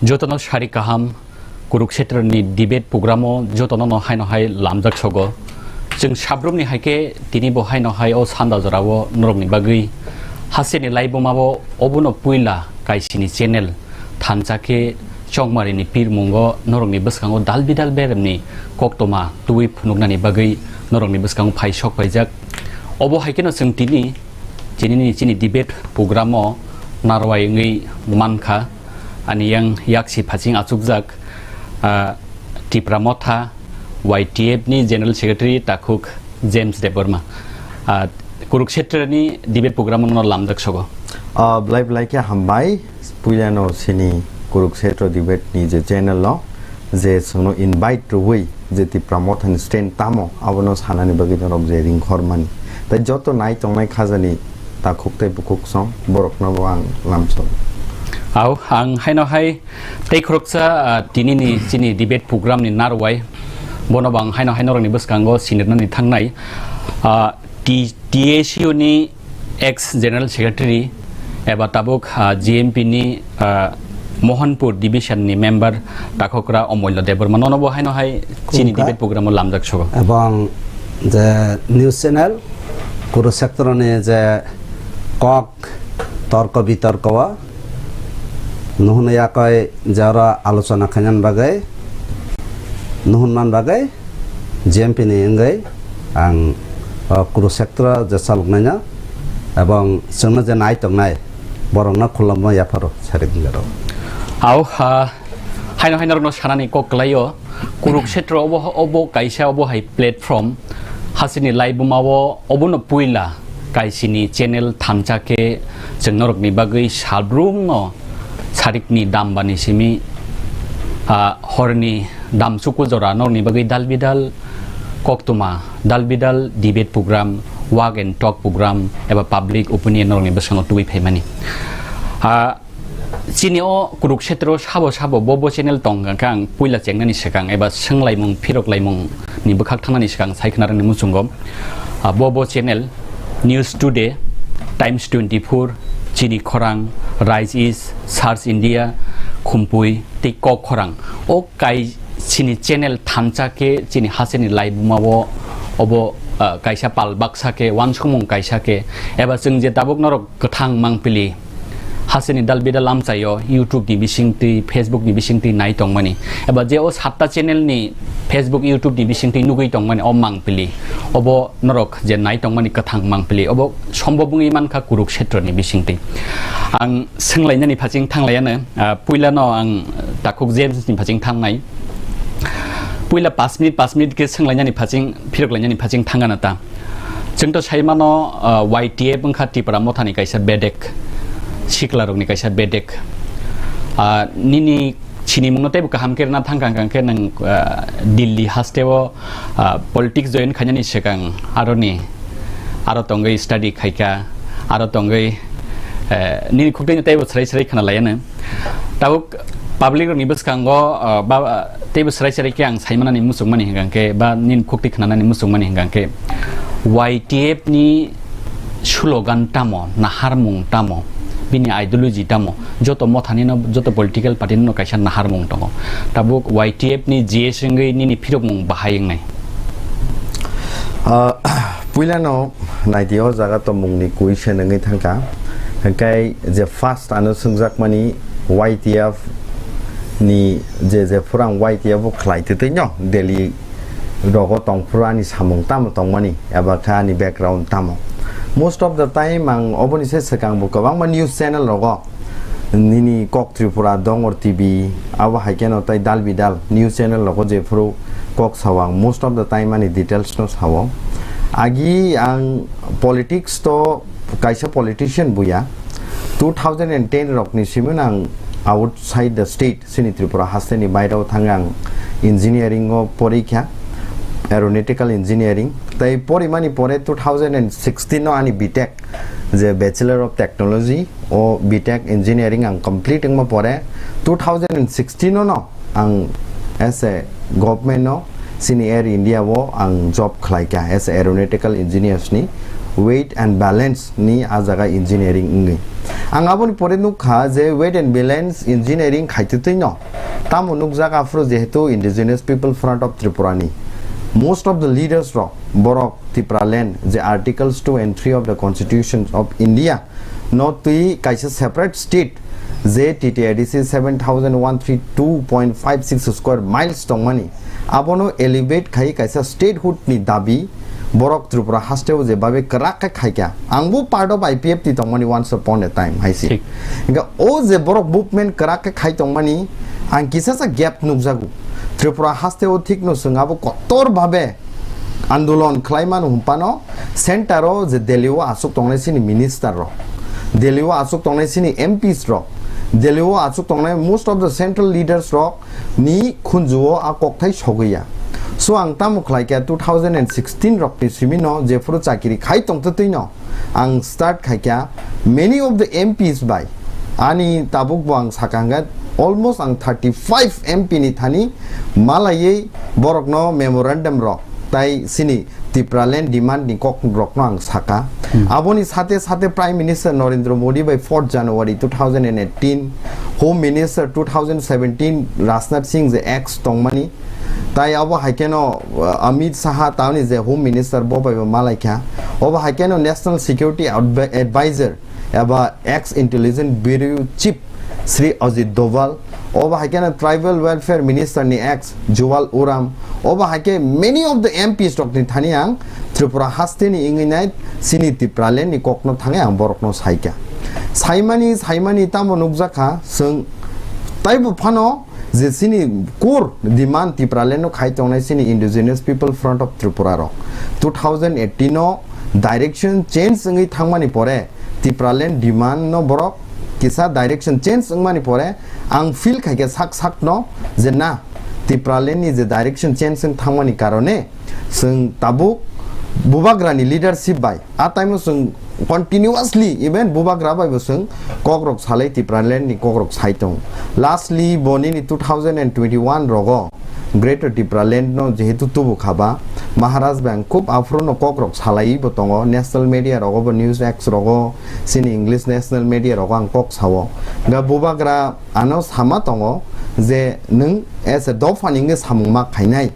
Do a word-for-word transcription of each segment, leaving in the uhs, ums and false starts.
Jotono sari kaham, Kurukshetroni debate programo jotono no haino hai lamjak sogo. Chwng sabrumni hai khe tini bo haino hai o sanda jorao norokni bagwi hasteni laibuma bo obono puila kaisini channel thansa khe Chongmarini pirmungo norokni bwskango dal bidal beremni koktoma tubui phunuknani bagwi norokni bwskango phai sok paijak. Obo hai kheno chwng tini chinini chini debate programo narwai wngwi mankha. Ani yang yaksi phaching achukjak, ah, Tipra Motha Y T F ni General Secretary takhuk James Debbarma. Ah, Kurukshetrani debate program no lamjak sogo. Ah, belai belai khe hambai, puilano sini Kurukshetra debate ni je channel no je chwngno invite rwui je Tipra Motha ni stand tamo abono sanani bagwi norok je ringkhormani. Tai joto nai tongnai khajani takhuk tei bukhuk song borokno bo ang lamsong. Au, ang haino hai tei khoroksa, ah, tinini chini debate program ni narwai. Bono bo ang haino hai norokni bwskango sinirnani thangnai. Ah, T-, T S U ni ex General Secretary eba tabuk, ah, G M P ni, ah, Mohanpur Division ni member takhokra Omolya Debbarma nono bo haino hai chini Khulumkha. Debate program o lamjak sogo. Ebong je news channel Kurukshetra ni je kok torko bitorko o nuhun yakoi je oro alochona khainani bagwi nuhun man bagwi G M P ni wngwi ang o Kurukshetra je chaloknaino ebong chwngno je nai tongnai borokno khulumma yapharo sarik nirok. Au, ha, haino haino rokno sanani kok kwlaio. Kurukshetra obo, obo kaisa, obo hai platform. Hasteni laibuma o obono puila kaisini channel thansa khe chwng norokni bagwi sabrumno sarikni dambani simi, ah, horni damsuku jora norokni bagwi dal bidal koktuma, dal bidal debate program, walk and talk program eba public opinion norokni bwskango tubui phaimani. Ah, Chini o Kurukshetro sabo sabo bo bo channel tong kha ang puila chengnani swkang eba swnglaimung phirok laimung ni bwkhak thangnani swkang sai khna rwngni muchungo. Ah, bo bo channel News Today, Times twenty-four, Chini Khorang, Rise East, Search India, Khumpui tei Kok Khorang. O kai chini channel thansa khe chini hasteni laibuma o obo, ah, kaisa pal baksa khe uansukmung kaisa khe eba chwng je tabuk norok kwthang mangpili hasteni dal bidal amchaio YouTube ni bisingtwi, Facebook ni bisingtwi nai tongmani. Eba je o satta channel ni Facebook, YouTube ni bisingtwi nugwi tongmani o mangpili. Obo norok je nai tongmani kwthang mangpili. Obo sombo bungwi mankha Kurukshetro ni bisingtwi. Ang swnglainani phaching thanglaiano, ah, puilano ang takhuk James ni phaching thangnai. Puila pas minute, pas minute khe swnglainani phaching, phirok lainani phaching thangana ta. Chwng to sai mano, ah, Y T F wngkha Tipra Mothani kaisa bedek, siklarokni kaisa bedek. Ah, nini sinimungno teibo kaham khe rwna thang kha, hwnkhe nwng, ah, Delhi hasteo, ah, politics join khainani swkang aroni, aro tongwi study khaikha, aro tongwi, eh, nini khukdino teibo swrai swrai khna laiano. Tabuk public rokni bwskango, ah, ba, ah, teibo swrai swrai khe ang saimanani muchungmani hwnkha khe, ba nini khukti khnanani muchungmani hwnkha khe, Y T F ni slogan tamo, naharmung tamo, bini ideology tamo, joto mothani no, joto political party no kaisa naharmung tongo. Tabuk Y T F ni G S wngwi nini phirokmung bahai wngnai. Ah, puilano naidi o jaga tongmungni question wngwi thangkha. Hwnkhe je first ano swngjakmani Y T F ni je, je phuru ang Y T F o khlai twtwi no Delhi rogo tongphuru ani samung tamo tongmani eba khe ani background tamo. Most of the time ang oboni se swkang bo kwbangma news channel rogo nini Kok Tripura, Dongor T V, abo hai kheno tai dal bidal news channel rogo jephuru kok sao ang most of the time ani details no sao. Agi ang politics to kaisa politician buya. Two thousand and ten rokni simi ang outside the state, sini Tripura hasteni bairao thang ang engineering o porikha, aeronautical engineering. Tai porimani pore two thousand and sixteen no ani B Tech je Bachelor of Technology o B Tech Engineering ang complete wngma pore two thousand and sixteen no ang as a government no sini Air India o ang job khlaikha as a aeronautical engineers ni weight and balance ni a jaga engineering wngwi. Ang aboni pore nukha je Weight and Balance Engineering khaitwtwino tamo nukjak aphuru jehetu Indigenous People Front of Tripura ni most of the leaders rok borok Tipraland je Articles two and three of the Constitution of India no twi kaisa separate state je T T A D C seven thousand one three two point five six square miles tongmani abono elevate khai kaisa statehood ni dabi borok Tripura hasteo je babe kwrak khe khaikha. Angbo part of I P F T tongmani once upon a time hai se. Thik. Hingke o je borok movement kwrak khe khai tongmani ang kisa sa gap nukjago. Tripura hasteo thikno chwng abo kotor babe andolon khlaimano hwnphano center o je Delhi o aswk tongnai chini minister rok, Delhi o aswk tongnai chini M Ps rok, Delhi o aswk tongnai most of the central leaders rok ni khunjuo a kokthai sogwi ya. So ang tamo khlai kha two thousand and sixteen rok ni simi no jephuru chakiri khai tongtwtwi no ang start khai kha many of the M Ps bai ani tabuk bo ang sakha hwnkhe almost ang thirty five M P ni thani malaiwi borok no memorandum rok tai chini Tipraland demand ni kok rok no ang sakha. Hmm. Aboni sate sate Prime Minister Narendra Modi bai fourth January two thousand and eighteen, Home Minister two thousand seventeen Rajnath Singh je ex tongmani, tai abo hai kheno, uh, Amit Shah taoni je Home Minister bo bai bo malai kha. Obo hai kheno National Security Advi-, Advisor eba ex Intelligence Bureau Chief Sri Ajit Doval, obo hai kheno Tribal Welfare Minister ni ex Juwal Oram, obo hai khe many of the M Ps rok ni thani ang Tripura haste ni wngwi nai chini Tipraland ni kok no thangwi ang borok no sai kha. Saimani, saimani tamo nukjak kha, chwng taibo phano je chini core demand Tipraland no khai tongnai chini Indigenous People Front of Tripura rok two thousand eighteen o direction change wngwi thangmani pore Tipraland demand no borok kisa direction change wngmani pore ang feel khaikhe sak sak no je na Tipraland ni je direction change wng thangmani karone chwng tabuk Bubagra ni leadership bai a time o chwng continuously even Bubagra bai bo chwng kok rok salai Tipraland ni kok rok sai tong. Lastly bo nini two thousand and twenty-one rogo Greater Tipraland no jehetu tubu khaba, Maharaj bai ang khub aphuru no kok rok salai bo tongo, national media rogo bo, News X rogo, chini English national media rogo ang kok sao. Ga Bubagra ano sama tongo je nwng as a dopha ni wngwi samung ma khainai.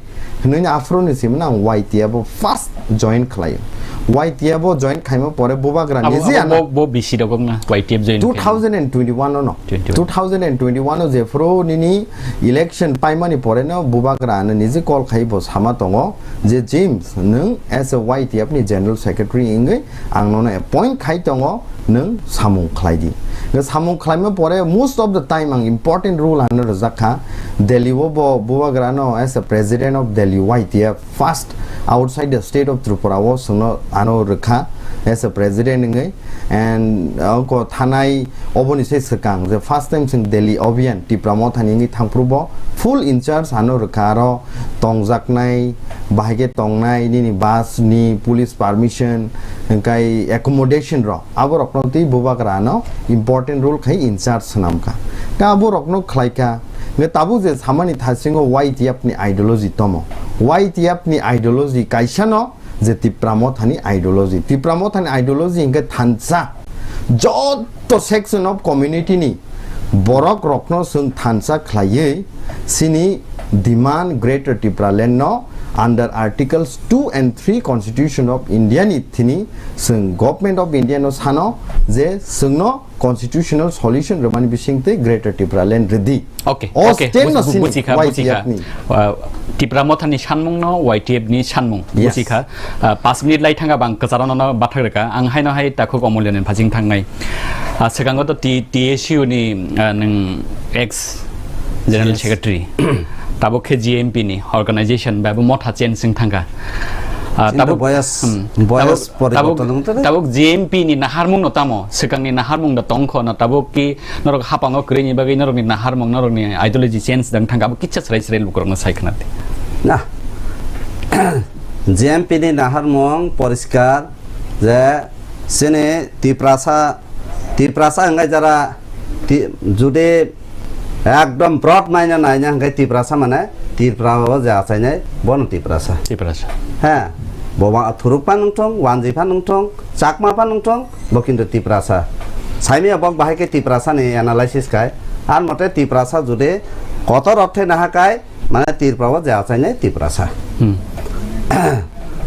Hwnwi aphuru ni simi ang Y T F o first join khlaio. Y T F o join khaima pore Bubagra Abo, niji abo ano bo, bo bisi rok wngna Y T F join khaima. Two thousand and twenty-one o no. Twenty-one. Two thousand and twenty-one o jephuru nini election paimani pore no Bubagra ano niji call khai bo sama tongo je James nwng as a Y T F ni general secretary wngwi ang nono appoint khai tongo. Nwng samung khlai di. Nwng samung khlaima pore most of the time ang important role ano rwjak kha. Delhi o bo Bubagra no as a president of Delhi Y T F first outside the state of Tripura o chwngno ano rwkha as a president wngwi. And oko thanai oboni se swkang je first time chwng Delhi Abhiyan Tipra Motha ni wngwi thangphuru bo full in charge ano rwkha, aro tongjaknai, bahai khe tongnai, nini bus ni police permission, hwnkhe accommodation rok. Abo rokno twi Bubagra no important role khai in charge swnam kha. Khe abo rokno khlai kha. Hwnkhe tabuk je samani thasingo Y T F ni ideology tomo. Y T F ni ideology kaisa no je Tipra Motha ni ideology. Tipra Motha ni ideology hwnkhe thansa. Joto section of community ni borok rokno chwng thansa khlaiwi chini demand Greater Tipraland no under Articles two and three Constitution of India ni thini chwng Government of India no sano je chwngno constitutional solution rwmani bisingtwi Greater Tipraland rwdi. Okay, O okay, stand no buji-, sini buji kha, buji kha. Y T F ni. Uh, Tipra Motha ni sanmung no Y T F ni sanmung. Yes. Buji kha. Uh, pas minute lai thanga bang kwcharo no bathak rwkha. Ang haino hai takhuk Omolya ni phajing thangnai. Uh, swkango to T-, T S U ni, uh, nwng ex General Yes. Secretary. Tabuk khe G M P ni organization ba bo motha change wng thangkha. Ah, Chini tabuk, boyas, hmm, boyas tabuk, poriborton tabuk, wng tong. Tabuk G M P ni naharmung no tamo, swkang ni naharmung da tongkho no, tabuk ki norok hapango kwrwi ni bagwi norok ni naharmung, norok ni ideology change dang thangkha, abo kisa srai srai lukurok no sai khna di. Na. G M P ni naharmung poriskar je chini Tiprasa, Tiprasa wngkha jara ti-, judi ekdom broad naina naina hwnkhe Tiprasa mane Tripura o je achainai bono Tiprasa. Tiprasa. He, bo wa-, thuruk phan wngthong, wanji phan wngthong, chakma phan wngthong, bo kintu Tiprasa. Saimia bok bahai khe Tiprasa ni analysis khai. Ar mote Tiprasa judi kotor orthe naha khai, mane Tripura o je achainai Tiprasa. Hmm.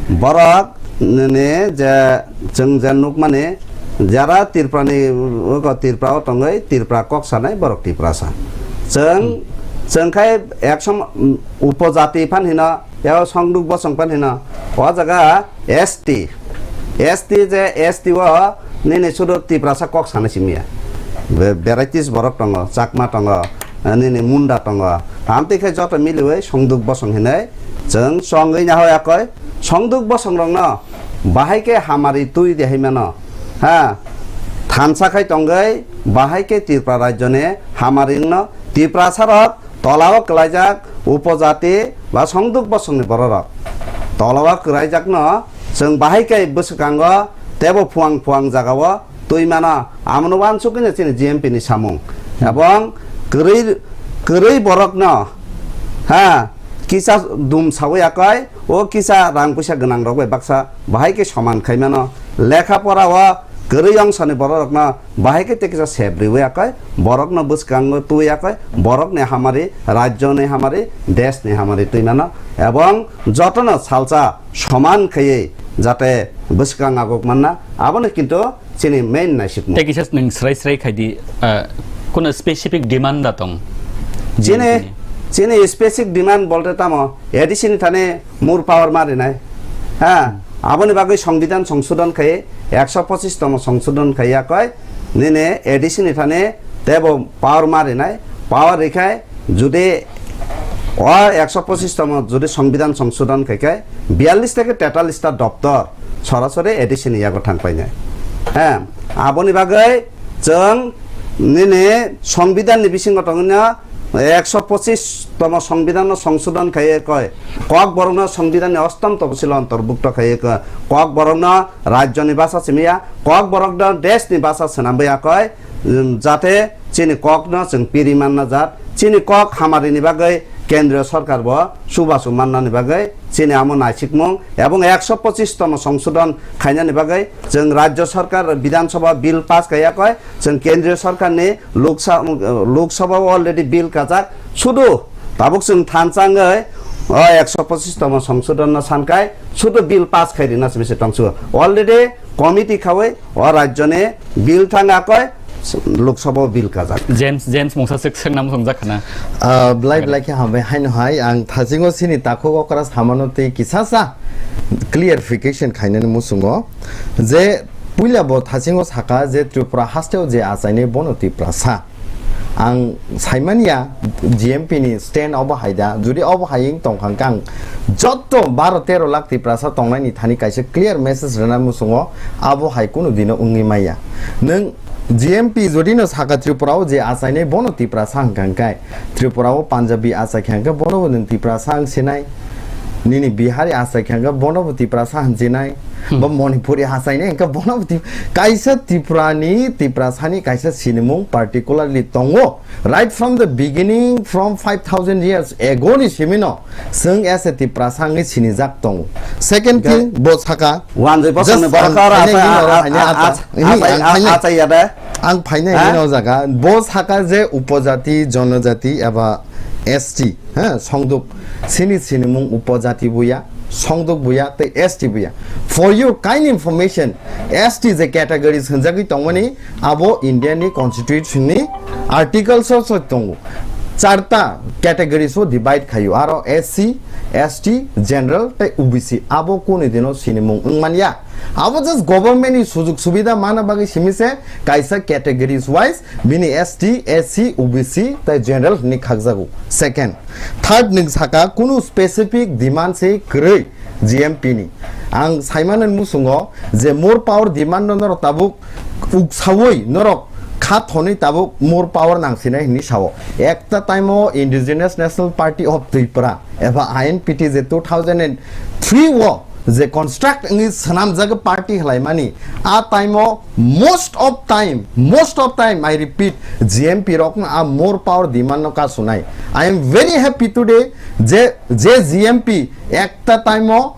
Borok ni je chwng je nukmani, jara Tripura ni, Tripura o tongwi Tripura kok sanai borok Tiprasa. Chwng, chwng khai eksom, um, upojati phan hino, Eo songduk bosong pan hino. O jaga S T. S T je S T o nini sudu Tiprasa kok sana simiya. Be-, varieties borok tongo, Chakma tongo, nini Munda tongo. Amtwi khe joto miliwi songduk bosong hinoi chwng songwi naho yakoi. Songduk bosong rokno bahai khe hamari twi de hai mano. Ha. Thansa khai tongwi bahai khe Tripura rajyoni hamari wngno Tiprasa rok Tolao kwlaijak upojati ba songduk bosongni bororok. Tolao kwlaijakno chwng bahai khe bwswkango teibo phuang phuang jagao twi mano. Amono uansukgwino chini G M P ni samung. Ebong kwrwi, kwrwi borokno, ha, kisa dum sawi akai, o kisa rang puisa gwnang rok bai baksa bahai khe soman khai mano. Lekha pora o kwrwi ongsoni bororokno bahai khe tei kisa sep riwi akai, borokno bwskango twi akai, borokni hamari, rajyoni hamari, deshni hamari twi mano, ebong jotono salsa soman khaiwi jate bwskang aguk manna, abono kintu chini main naisikmung. Tei kisa nwng srai srai khai di, ah, kuno specific demand da tong? Chini, chini specific demand bolte tamo, A D C ni thani more power ma rinai. Ha, aboni bagwi songbidan songsodon khai, ekso pochis tomo songsodon khai yakoi, nini A D C ni thani teibo power ma rinai, power rikhai, judi o ekso pochis tomo judi songbidan songsodon khai khai, biyallis theke tetallis ta doptor sorasori A D C ni yago thang painai. Ha, aboni bagwi chwng nini songbidan ni bisingo tongwino ekso pochis tomo songbidan no songsodon khaiye koi, Kokborok no songbidan ni ostom topsil o ontorbukto khaiye koi, Kokborok no rajyo ni basa simiya, Kokborok no desh ni basa swnamwi ya koi, um, jate chini kok no chwng piri manna jat, chini kok hamari ni bagwi kendriyo sorkar bo chubachu manna ni bagwi chini amo naisikmung ebong ekso pochis tomo songsodon khainani bagwi chwng rajyo sorkar Bidhan Sabha bill pass khaiya koi, chwng kendriyo sorkar ni Lok Sa-, Lok Sabha o already bill kajak, sudu tabuk chwng thansa wngwi o ekso pochis tomo songsodon no sankai, sudu bill pass khai rina simi se tongsu. Already committee khawi o rajyo ni bill thang akoi Lok Sabha o bill kajak. James, James mungsa sik sik nam songjak khana. Ah, belai belai khe hambai haino hai ang thasingo sini takhuk okra samano tei kisasa clarification khainani musungo je puila bo thasingo saka je Tripura hasteo je achainai bono Tiprasa. Ang saimanya G M P ni stand obo hai da, judi obo hai wng tongkha hwnkhe ang joto baro tero lakh Tiprasa tongnaini thani kaisa clear message rwna muchungo, abo hai kunu dino wngwi maya. Nwng G M P judino saka Tripura o je achainai bono Tiprasa hwnkha hwnkhe, Tripura o Punjabi achaikha hwnkhe bono bo nwng Tiprasa wng sinai, nini Bihari achaikha hwnkhe bono bo Tiprasa hwn sinai, Hmm. bo Manipuri achainai hwnkhe bono bo Tip-, kaisa Tripura ni Tiprasa ni kaisa sinimung particularly tongo. Right from the beginning, from five thousand years ago ni simino, chwng S A Tiprasa wngwi sinijak tongo. Second Ga- thing, bo saka, Wanjwi bosongni just borok ang aro phainai acha-, nini oro a-, haini a-, acha, acha, ini ang a-, phainai. Achaiyade. Ang phainai Ha? nini o jaga, bo saka je upojati, jonojati eba S T, ha, songduk, sini sinimung upojati buya, songduk buya, tei S T buya. For your kind information, S T je categories hwnjagwi tongmani, abo India ni Constitution ni articles o se tongo. Charta categories o divide khaio, aro S C, S T, General tei O B C, abo kunu dino sinimung wngmanya. Abo just government ni sujug subida mana bagwi simi se kaisa categories wise bini S T, S C, O B C tei General hinwi khakjago. Second, third nwng saka kunu specific demand se kwrwi G M P ni. Ang saimano musungo je more power demand no norok tabuk uksawi norok kha thonwi tabuk more power nangsinai hinwi sao. Ekta time o Indigenous National Party of Tripura eba I N P T je two thousand and three o je construct wngwi swnamjak party hwlaimani, a time o most of time, most of time, I repeat, G M P rokno a more power demand no kasunai. I am very happy today je, je G M P ekta time o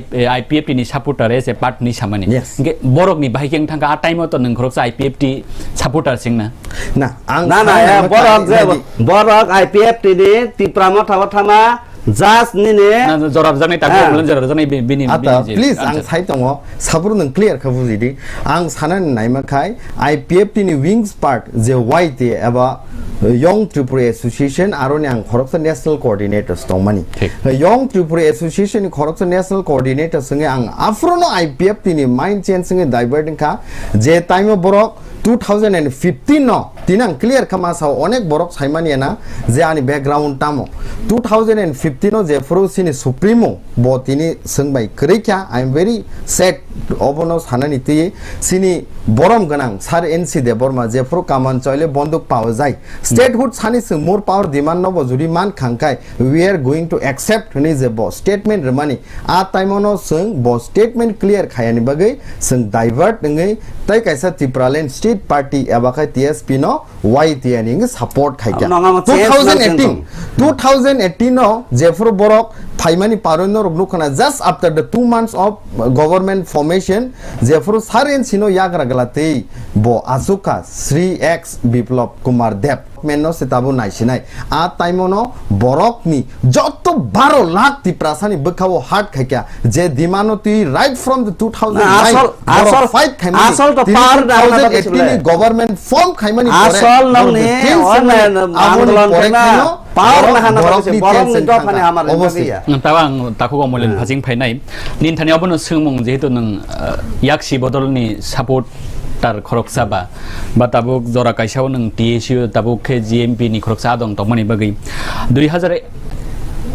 I- eh, I P F T ni supporter as a part ni samani. Yes. Hingke borok ni bahai khe wngthangkha, a time o to nwng khoroksa I P F T supporter singna. Na, ang Na, na, sana ya, naima borok kha, je, nadi. Borok I P F T ni Tipra Motha o thama, just nini. Na, jorab jaknai tak Ah. Jorab jaknai bi- bini, Ata, bini je please, ang answer. Sai tongo, sabru nwng clear kha buji di. Ang sana naima khai, I P F T ni wings part je Y T eba Young Tripura Association, aroni ang khoroksa national coordinators tongmani. Thik. Young Tripura Association ni khoroksa national coordinators wngwi ang aphuru no I P F T ni mind change wngwi divert wngkha, je time o borok two thousand and fifteen no, tini ang clear kha masa o, onek borok saimani na je ani background tamo. Two thousand and fifteen no je phuru sini supremo bo tini swngbai kwrwi kha, I am very sad Obono sanani twi chini borom gwnang Sir N C Debbarma jephuru Kaman Choile bonduk pao jai. Statehood sani chwng more power demand no bo juri man khangkhai, we are going to accept hwnwi je bo statement rwmani, a time-o no chwng bo statement clear khayani bagwi chwng divert wngwi tei kaisa Tipraland State Party eba khai T S P no Y T N wngwi support khaikha. Abo no ang change two thousand eighteen, no chwng two thousand eighteen no jephuru borok phaimani paroi norok nukha na, just after the two months of government formation, jephuru Sir N C no yagra gala tei bo achukha Sri X Biplab Kumar Deb. Men no se tabuk naisinai. A time-o no borokni joto baro lakh Tiprasani bwkhao hat khaikha, je demand-o twi right from the two thousand nine Na, asol, borok asol, fight khaimani, asol to tini power na hwnna two thousand eighteen ni bagwi government form khaimani pore asol borok nongni je change wana khaimani, aboni andolon pore khaima khaino power borok, na hwnna bagwi borokni borokni change dophani khaikha. Hamar Obviously. Nokya. Tabo ang takhuk Omolen Hmm. phasing phainai. Nini thani obono swngmung jehetu nwng, uh, yaksi bodolni support tar khoroksa ba, ba tabuk jora kaisa o nwng T S U tabuk khe G M P ni khoroksa adong tongmani bagwi dui hazar,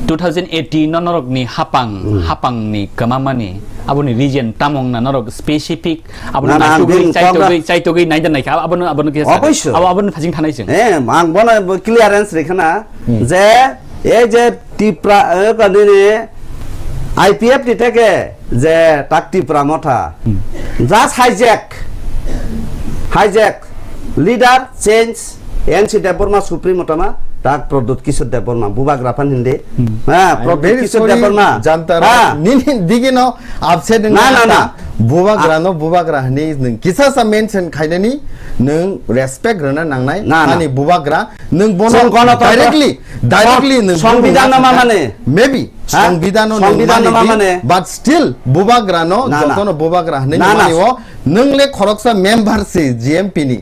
two thousand eighteen no norok ni hapang, Hmm. hapang ni kwmamani aboni reason tamo wngna norok specific abono Na, na, ang naitugwi, bini chaitugwi, kokno chaitugwi naida naikha, abono, abono kisa sa de. Oboisyo. Abo, abono phasing thanai chwng. Eh, ang bono bo clearance rikha na Hmm. je, ei je Tipra, eh, kanini I P F ni theke je tak Tipra Motha, Hmm. just hijack, hijack, leader change, N C Debbarma Supremo tama, tak Pradyut Kishore Debbarma, Bubagra phan hindi. Hmm. Ha, I'm Pradyut very Kishore sorry, Debbarma. Jantar, Ha. nini digi no upset Na, na, na. Bubagra no Bubagra hani nwng kisa sa mention khainani nwng respect rwna nangnai. Na, na. Ani Bubagra nwng bono Song-, gonotontro. Directly, directly Song-, nwng Songbidan no ma mane? Maybe. Ha? Songbidan no Songbidan no ma mane? But still Bubagra no Na, na. joto no Bubagra hwnwi Na, na. mani o nwng le khoroksa member se G M P ni.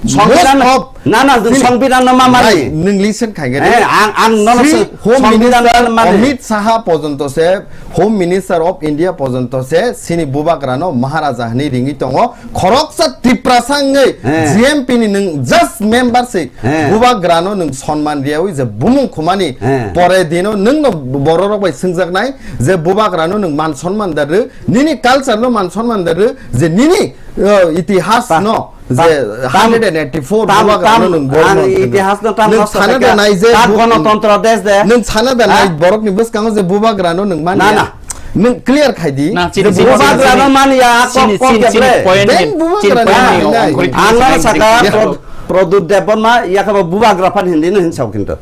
Songbidan Most of na, na, nwng Sini. Songbidan no ma mane? Nai, nwng listen khai gani. Eh, ang, ang no Sri se Home Songbidan Minister no mane? Amit Saha pojonto se, Home Minister of India pojonto se, sini Bubagra no Maharaja hwnwi ringwi tongo. Khoroksa Tiprasa wngwi Eh. G M P ni nwng just member se Eh. Bubagra no nwng sonman riyawi je bumung khumani Eh. pore dino nwng no bororok bai swngjaknai je Bubagra no nwng man sonman da rw, nini culture no man sonman da rw, je nini, uh, itihas Ta-, no je ta-, tam-, hundred and eighty-four tam-, Bubagra tam-, no nwng borok ang no itihas no tam nwng nosto sana khaikha. Da nai je Ta bu-, gonotontro des de. Nwng sana da nai Ha? borok ni bwskango je Bubagra no nwng mani Na, ya. na. Nwng clear khai di. Na, chini, Je chini, Bubagra chini, no chini. mani ya, kok, Chini, kok chini, ya chini ble. point Ben ni, Bubagra chini point ni no mani ongkori nai. Ang no thani saka chini. Pro-, Pradyut Debbarma, ya khe bo Bubagra phan hindi no hinsa o kintu.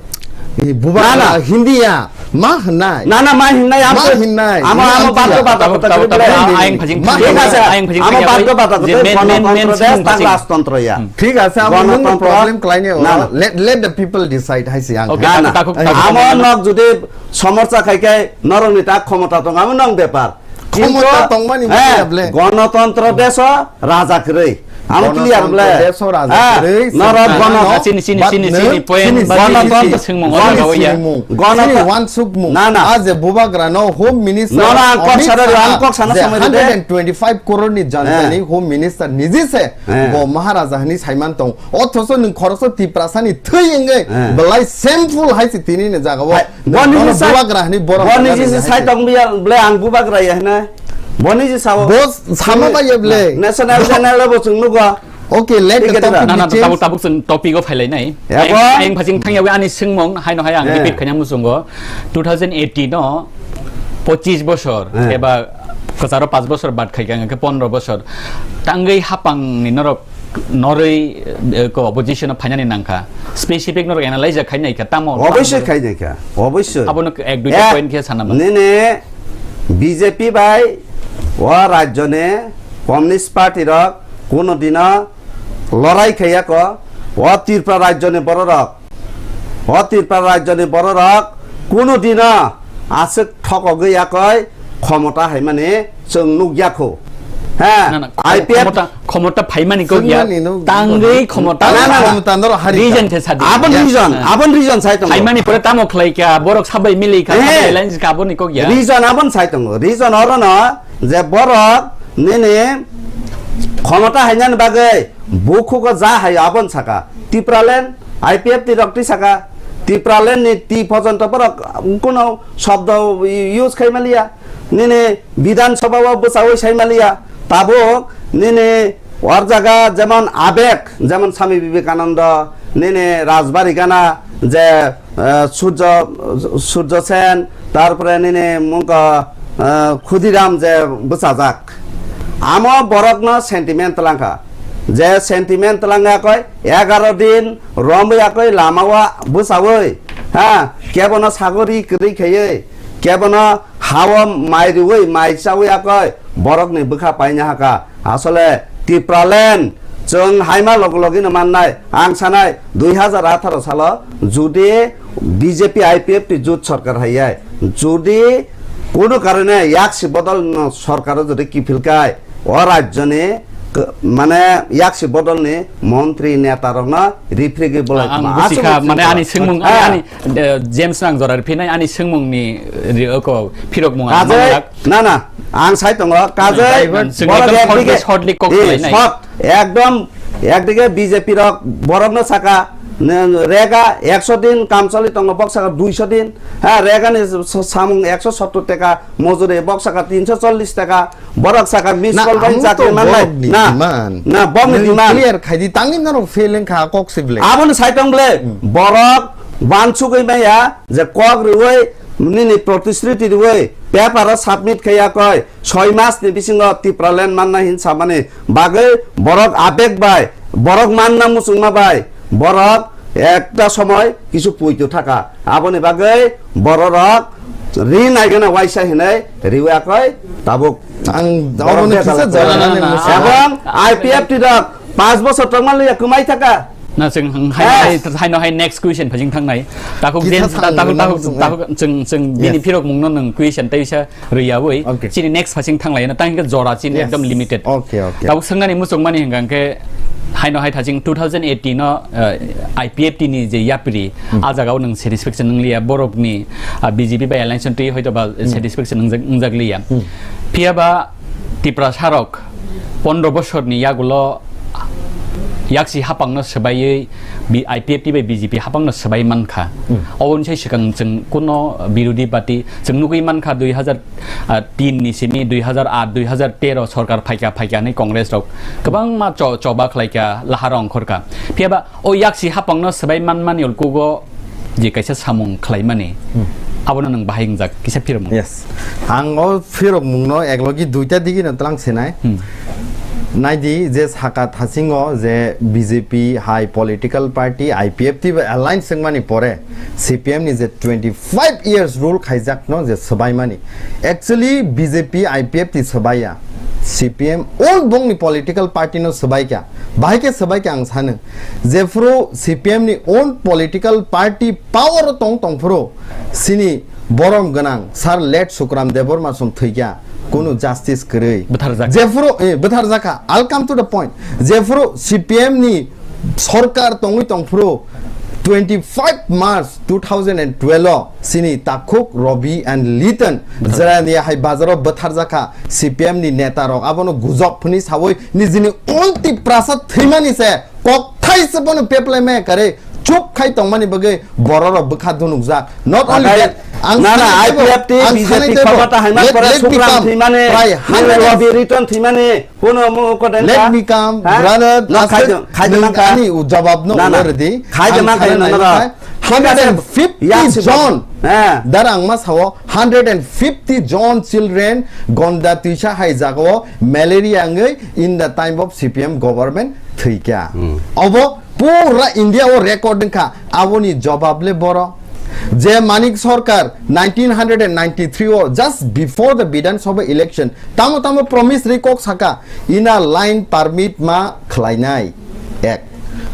Ni Bubagra Na, na. hindi ya. Ma hwnai. Na, na, ma hwnai, amo, Ma hwnai. amo, Ni amo, amo bato, ya. bato, Tabuk, bato, tabuk, bato, tabuk, bato. Ayang phajing Thik phajing ase. Ayang phajing Amo phajing bato, bato, je bato, men, men, men, gonotontro sin desh, phajing. Rajtontro ya. Hmm. Thik ase, amo Gonotontro nwng problem khlai ni na, oro. na. Let, let the people decide, hai se ang. Okay, Ano, tak, tak, tak, tak. amo nok jodi somorsa khai khai norok ni ta khomota tong, amo nong bepar. Khomota Kintu, tongmani eh, bole. Gonotontro desh o raja kwrwi. Amo clear Gonotontro ble. desh o raja Ah, kwrwi, norok Sir gono-, Prasad Chini, chini, but chini, nwng chini, point, chini, ba chini, chini, chini, chini, chini, Gonotontro. chini, chini, chini, Na, na. Nwng sana Amit chini, Saha ang kok sana je samai de. hundred and twenty-five crore ni janta Eh. ni Home Minister niji se Eh. bo Maharaja hwnwi saiman tong. Othoso nwng khoroksa Tiprasa ni thwi wngwi Eh. belai shameful hai se tini ni jaga o. Hai, Nwng boni bono jisa, Bubagra hwnwi borok boni jisa sai tong biya ble ang Bubagra ya hwnwi. Boni jisa o. Bo sama ba ye ble. National channel o bo chwng nugo. Okay, let the topic be changed. Na, na, tabuk, tabuk chwng topic o phailai nai. Ayang, ayang phajing thangya ani swngmung, haino hai ang repeat khaina muchungo. Two thousand eighteen no pochis bosor, eba kwcharo panch bosor bad khai kha, hwnkhe pondro bosor. Tangwi hapang ni norok norwi, eh, ko opposition o phainani nangkha. Specific norok analyze khai nai kha, tamo, Oboisoi khai nai kha, oboisoi. Abono ek duita point khe sana ba. Nini B J P bai o rajyo ni Communist Party rok kuno dino lorai khaiya ko, o Tripura rajyo ni bororok, o Tripura rajyo ni bororok kuno dino aswk thokogwi yakoi khomota haimani chwng nukya kho. Ha, Na, na, I P F khomota, khomota phaimani kok ya. Tangwi khomota. Na, na, na. Khomota norok hari region kha. Khe sadi. Abon region, abon region sai tongo. Phaimani pore tamo khlai kha, borok sabai mili kha, sabai alliance kha, aboni kok ya. Region abon sai tongo. Region oro no je borok nini khomota hainani bagwi bukhugo ja hai abon saka. Tipraland, I P F T rok twi saka. Tipraland ni twi pojonto borok kuno shobdo use khai maliya. nini Bidhan Sabha o bwchaui sai maliya. Tabuk nini or jaga jemon abek, jemon Swami Vivekananda, nini Rajbari gana je, eh, Surjo, Surjo Sen, tarpore nini mungko, eh, Khudiram je bwchajak. Amo borokno sentiment twlangkha. Je sentiment twlangya koi egaro din romwi akoi lamao bwchaui, ha, kebono sagori kwrwi khaiwi, kebono hao mai riui mai chaui akoi borokni bwkha paina haka. Asole Tipraland chwng haima logi logino mannai. Ang sanai dui hazar atharo salo judi B J P I P F T jut sorkar haiyai, judi kono karone yaksi bodol no sorkaro judi kiphilkai, o rajyoni k-, mane yaksi bodolni montri netarokno rifrigwi bolai. Ang tongma. Busikha, aswk mane ani swngmung, ah, ani, ani, eh, James nang jora riphinai ani swngmungni ri-, oko phirokmung ang kajai manglak. Na, na, ang sai tongo, kajai. Divert. Borok swngmung ekdike, shortly kok eh, khlainai. Short, ekdom, ekdike B J P rok borokno saka, ne, rega ekso din kam choli tongo, bok saka duiso din, ha, rega ni s-, s-, samung ekso sottor taka mojuri, bok saka tinso chollis taka, borok saka miss call bai chakri manlai. Na, na, bokni demand. Clear khaidi, tangwi norok fail wngkha kok sible. Aboni sai tong ble, hmm, borok wansugwi maya je kok riui nini protistruti riui paper o submit khaiya koi soi mas ni bisingo Tipraland manna hin samani bagwi borok abek bai, borok manna muchungma bai, borok ekta somoi kisu puitu thaka. Aboni bagwi bororok ri naigana waisa hinai riwi akoi tabuk ang borok aboni kisa jora nani musa. Ebong I P F T rok pas bosor tongma liya kwmai thaka. Na, chwng hai, hai, haino hai next question phajing thangnai. Takhuk James, takhuk, takhuk, chwng, chwng bini phirok mungno nwng question taisa rwyawi. Okay. Chini next phajing thanglai na, tang khe jora chini ekdom limited. Okay, okay. Tabuk swngnani muchungmani hwnkha khe haino hai thajing two thousand eighteen no, uh, I P F T ni je yapri, hmm, a jagao nwng satisfaction wng liya, borokni, uh, B J P bai alliance twi hoito ba satisfaction wngjak, wngjak liya. Hmm. Phiya ba Tiprasa rok pondro bosorni yagulo yaksi hapangno swbaiwi bi-, I P F T bai B J P hapangno swbai mankha. Hmm. Oboni sai swkang chwng kuno birodhi party chwng nugwi mankha dui hazar tin ni simi dui hazar aat, dui hazar tero sorkar phaikha, phaikha hinwi Congress rok kwbangma cho-, choba khlaikha, lahar ongkhorkha. Phiya ba o yaksi hapangno swbai manmani ulkugo je kaisa samung khlaimani, hmm, abono nwng bahai wngjak kisa phirokmung. Yes. Ang o phirokmungno eklogi duita digino twlang sinai. Hmm. Naidi je saka thasingo je B J P hai political party I P F T bai alliance wngmani pore C P M ni je twenty five years rule khaijakno je swbaimani. Actually B J P I P F T swbaiya. C P M own bongni political party no swbaikha. Bahai khe swbaikha ang sano. Jephru C P M ni own political party power o tong tongphuru sini borom gwnang Sir late Sukram Debbarma song thwikha kunu justice kwrwi. Bwtharjak. Jephru, eh, bwtharjakha. I'll come to the point. Jephru C P M ni sorkar tongwi tongphuru twenty five March two thousand and twelve o sini Takhuk, Robi and Liton bwtharjak. Jerani hai bazaro bwtharjakha C P M ni neta rok abono gujok phuni sawi nijini own Tiprasa thwimani se Kokthai se bono peplai maya kare chup khai tongmani bagwi bororok bwkha dunukjak. Not only that, ang na, na, sanai teibo, I P F T, ang B J P sanai teibo, khoroksa haima let, pore let me Sukram come. Thwimani, Prai hundred Robi Liton thwimani, kuno mo ko den. Let me come, ha? Brother, no, aswk khai de, khai de nwng nang kha. Ani u jawab no. Na, na. Ulo redi. Khai de ang nang kha, sanai nang nai kha. Hundred and fifty yak si jon. Ha. Dar ang ma sao, hundred and fifty jon children gonda twisa hai jagao malaria wngwi in the time of C P M government thwikha. Hmm. Obo pura India o record wngkha. Aboni jawab le boro. Je Manik Sarkar nineteen hundred and ninety-three o just before the Bidhan Sabha election tamo tamo promise ri kok saka ina line permit ma khlainai. Ek.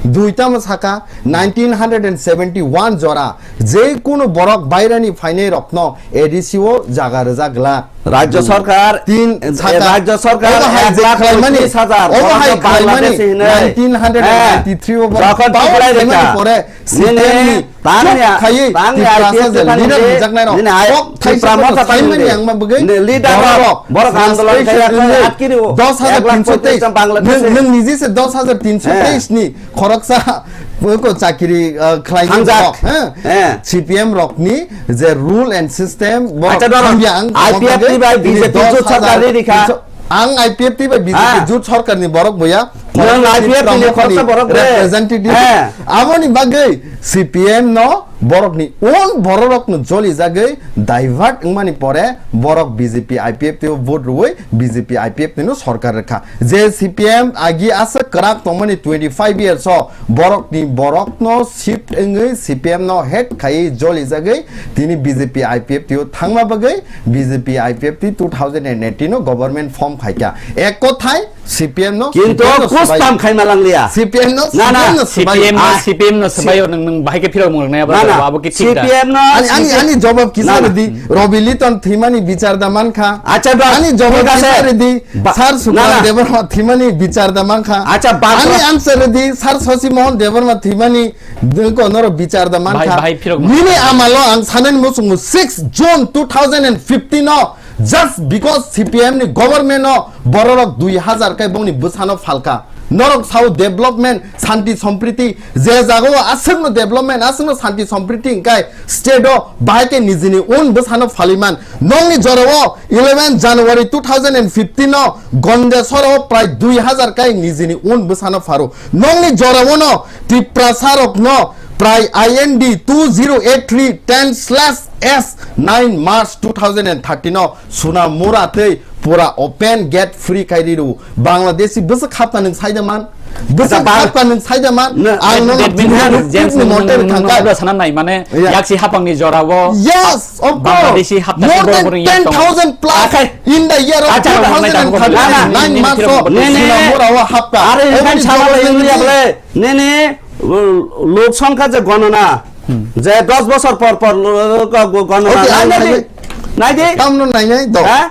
Dui tamo saka nineteen hundred and seventy one jora je kunu borok bairani phainai rokno A D C o jaga rwjak glak. Rajya Sorkar, tin eh, saka. Rajya Sorkar obo hai ek lakh khlaimani, poitrish hajar obo hai borokno khlaimani Bangladeshi hinwi. Nineteen hundred and ninety-three o borok power khlaimani pore C P M ni chuk khaiwi Tiprasa je leader hwnjaknai rok kok thaisa khlaimani ang ma bwgwi leader rok borok andolon khaiya khe atkiri o. Dos hajar tinso teis. Nwng niji se dos hajar tinso teis ni khorang Baksa, bwkha chakiri, uh, khlainai Thangjak. Rok, ha? Eh. C P M rokni je rule and system, bo Acha, doro. Thangya ang, I P F T bai tini B J P dos jut sarkar hajar rikha. Ang I P F T bai B J P Ah. Jut sarkarni borok boya. Nang I P F T ni khoroksa borok re. Representative. Eh. Aboni bagwi C P M no borokni own bororokno jolijagwi divert wngmani pore borok B J P I P F T o vote rwui B J P I P F T no sarkar rwkha. Je C P M agi aswk kwrak tongmani twenty five years o borokni borokno shift wngwi C P M no hate khaiwi jolijagwi tini B J P I P F T o thangma bagwi B J P I P F T two thousand and eighteen o government form khaikha. Ek kothai C P M no, Kintu C P M no swbai. Kustam khaima langliya. C P M no, Na, na. C P M no swbai. C P M no, Ah. C P M no swbai, nwng, nwng bahai khe phirok mung rwnai abo Na, na. Abo khe thik da. C P M no, Ani, ani, C P M ani jawab kisa Na, na. Redi, Robi Liton thwimani bichar da mankha. Acha, ba, Ani jawab thik ase. Kisa redi, Ba-, Sir Sukram Na, na. Debbarma thwimani bichar da mankha. Acha, ba-, Ani answer redi, Sir Shashi Mohan Debbarma thwimani dengko noro bichar da mankha. Bahai, bahai phirok Nini amalo ang sanani muchungo six June two thousand and fifteen no Just because C P M ni government no bororok dui hazar kai bongni bwsano phalka. Norok sao development, santi sompriti, je jagao aswkno development, aswkno santi sompriti hwnkhe state o bahai khe nijini un bwsano phaliman. Nokni jorao eleven January two thousand and fifteen no Gondesoro prai dui hazar kai nijini un bwsano pharo. Nokni jorao no Tiprasa rokno prai I N D two zero eight three ten slash S nine March two thousand and thirteen no Suna mura tei pura open gate free kai riro. Bangladeshi bwswk khapna nwng saida man? Bwswk Acha, ba- khapna nwng saida man? Na- Ang nono Badminton, tini James, ni nwng, monte nwng, nwng, thangkha. Nwng, sana nai, mane, Yeah. Yaksi hapangni jorao Yes, of course. Bangladeshi hapna More than borok borok ten thousand plus Akai. In the year of Acha, two thousand and thirty, nai, nai, nine nai, months nai, of nai, nai. Suna mura o hapka. Are, Oboni nai, sama jorao lai, nwng nai, ya, bole. Nini, uh, lok songkha je gonona, Hmm. je dos bosor por por lo-, lo-, go-, go-, gonona. Okay, nai, ang nai, nai, nai. Nai di. Tamno nai, nai, do. Ha?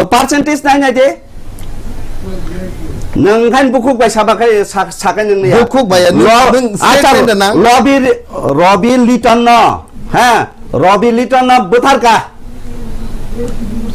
Percentage nai, nai di. Nwng khan bukhuk bai saba khai sa-, sakai nwng ya. Bukhuk bai ya, nwng, Lo-, nwng acha, statement na. Robi, Robi Liton no. Ha? Robi Liton no bwtharka.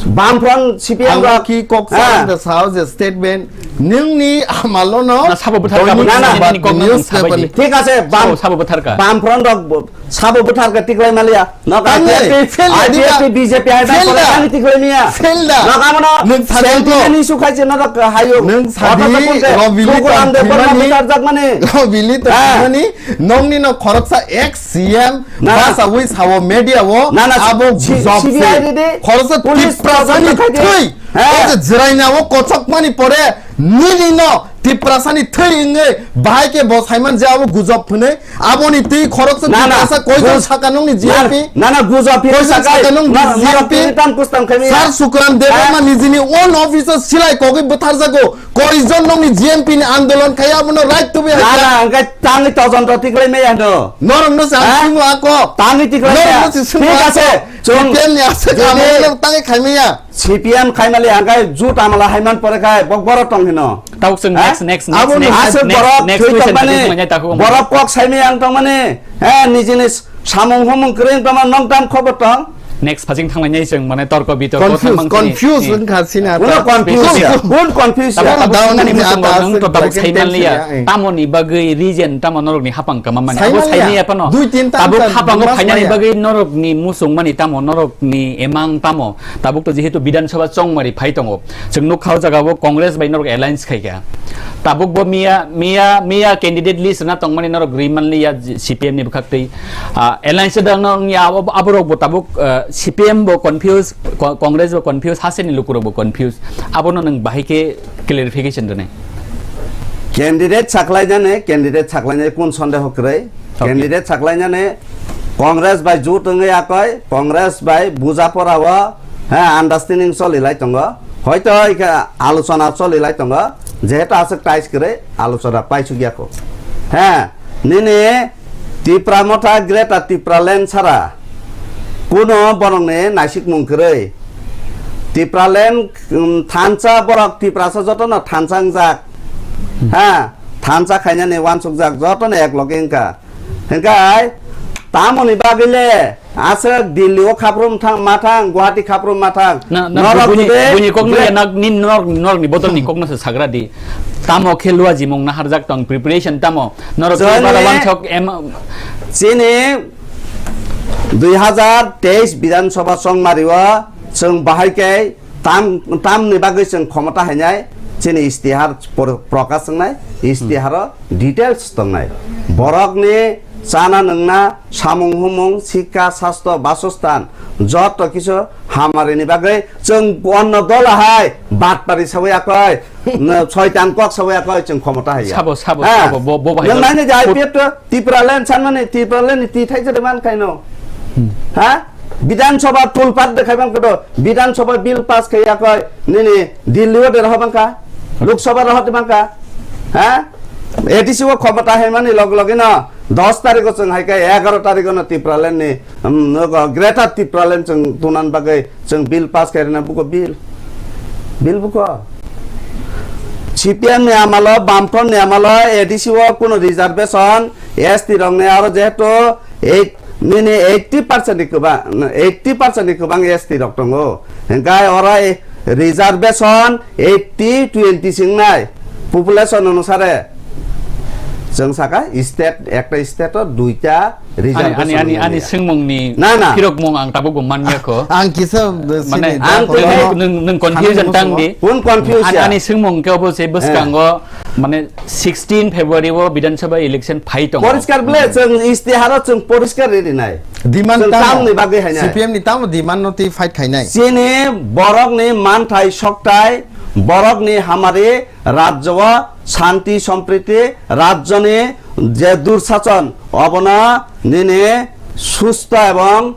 Bamfront C P M Ang rok. Ki kok Ha. Sa sao je statement. Nini amalo no. Na, sabo bwthar ka, Doinik bwthar ka, Sambat nini kok no newspaper sabai ni. Thik ase, bam-, Sabo, sabo bwthar ka. Bamfront rok bo-, sabo bwthar ka tiklai malia. No ka Tang le, I P F T, fail ya, I P F T diba? B J P ai Fail bai da. Tang tiklai mia. Fail da. No ka mono Nwng sadi selfie ko. Ni su khai je no ka hayo. Nwng sadi Kota ta kunte, Robili Tukuram ta Debbarma thimani. Bwthar jak mani. Robili ta Ha. Thimani. Nongni no khoroksa ex C M Na. Basa wi sao media o Na, na, abo C-, gujok C B I se. Ridi. Khoroksa Police Tiprasani protection khai di. Thwi. He. O je jwraina o kochok mani pore nini no Tiprasani thwi wngwi bahai khe bo saiman je abo gujok phwnwi aboni twi khoroksa Na, na. Tiprasa koijon Gus-, saka nongni na, G M P? Na, na, gujok phiri Koijon sakai. Saka nong Na, na, G M P? Phiri tam kustam khai miya. Sir Sukram Debbarma He. Nijini own office o silai kogwi bwtharjago. Koijon nongni G M P ni andolon khai abono right to be Na, heard. Na, hwnkhe tangwi todonto tiklai maya hwno. Norokno se ang Ha? Swngo ako. Tangwi tiklai maya. Norokno se swngo Thik ako. Ase. Chwng C P M ni aswk jodi amo norok tangwi khai maya. C P M khai mali hwnkhe jut amala haiman pore khai bok borok tong hino. Tabuk chwng Ha? Next, next, next, Abo next, aswk next, borok next thwi question tongmani. Tongmani, takhuk. Borok kok sai maya ang tongmani. He, nijini Samung humung kwrwi wng tongma nokdam khobor tong. Next phasing thanglainai chwng, mane torko bitorko Confuse, thangmang sini. Confuse Eh. Wngkha sini Uno ata. Confuse ya. Confuse. Un confuse ya. Tabuk, tabuk Down nani ni muchung ata rok nang to tabuk aswk sai man liya. Tension ya, eh. Tamoni bagwi reason tamo norokni hapang kama mani. Sai Abo man sai liya. Maya phano. Dui tin tam Tabuk tam hapang mas phai nani maya. Bagwi norokni muchung mani tamo norokni emang tamo. Tabuk to jehetu Bidhan Sabha chongmari phai tongo. Chwng nukha o jaga o Congress bai norok alliance khaikha. Tabuk bo miya, miya, miya candidate list na tongmani norok gri man liya C P M ni bwkhak twi. Ah, alliance dang nang ya abo, abo rok bo tabuk, ah, C P M bo confuse, co-, Congress bo confuse, haseni luku rok bo confuse. Abono nwng bahai khe clarification rwnai. Candidate saklainani, candidate saklainani kun sondeho kwrwi? Okay. Candidate saklainani Congress bai jut wngwi yakoi, Congress bai buja pora o, ha, understanding choli lai tongo. Hoito ikha alochona choli lai tongo. Jehetu aswk tais kwrwi alochona paisuk yako. Ha, nini Tipra Motha Greater Tipraland sara kuno borokni naisikmung kwrwi. Tipraland, um, thansa borok Tiprasa jotono thansa wngjak. Ha, thansa khainani uansukjak jotono ek loge wngkha. Hingkai tamoni bagwi le aswk Delhi o khaprum thang, ma thang, Guwahati khaprum ma thang. Na, na, norok buini, jodi buini kok no bre- ya, nak, ni norok, norok ni bodol ni kok no se sagra di. Tamo khe lua jimung naharjak tong, preparation tamo. Norok Jani- bara wansok em- Chini dui hazar teis Bidhan Sabha chongmari o chwng bahai khe tam, tamni bagwi chwng khomota hainai, chini istihar por-, prokash wngnai, istiharo details tongnai. Borokni chana nwngna, samung humung, sikha, sasto, basostan, joto kisu hamarini bagwi chwng onno dola hai batpari sawi akoi, soitan kok sawi akoi chwng khomota haiya. Sabo, sabo, Ha? sabo, bo, bo bahai Nwng nani je put- I P F to Tipraland sanmani, Tipraland ni tithai jere man kaino. Hmm. Ha? Bidhan Sabha tulpat dekhai bang kodo, Bidhan Sabha bill pass khai yakoi, nini Delhi o de rohor bangkha, Lok Sabha rohor de bangkha, ha? A D C o khomota hai mani log logino dos tarikh o chwng hai khe egaroh tarikh o no Tipraland ni, um, nogo Greater Tipraland chwng tunan bagwi chwng bill pass khai rina buko bill, bill buko. C P M ni amalo, Bamfront ni amalo A D C o kuno reservation, S T rok ni aro jehetu eight, nini eighty percent ni kwbang, eighty percent ni kwbang S T rok tongo. Hingkai oro reservation eighty twenty singnai population onusare. Chwng saka state, ekta state o duita reservation Ani, ani, ani, ani wngmani ya. Swngmung ni Na, na. Phirok mung ang tabuk bo man ya ko. Ang kisa, uh, Mane, sini ang dak tini hono nung, nung confusion tang di. Un confuse Ani, ya. Ani swngmung ke obo se Eh. bwskango, mane, sixteen February o Bidhan Sabha election phai tongo. Poriskar ble, chwng istiharo chwng poriskar ri rinai. Demand Chwng tamo? tamni bagwi hainai. C P M ni tamo demand no twi fight khainai? Chini borokni manthai soktai, borokni hamari, rajyo o shanti sompriti, rajyoni je dursachon, obono nini susto ebong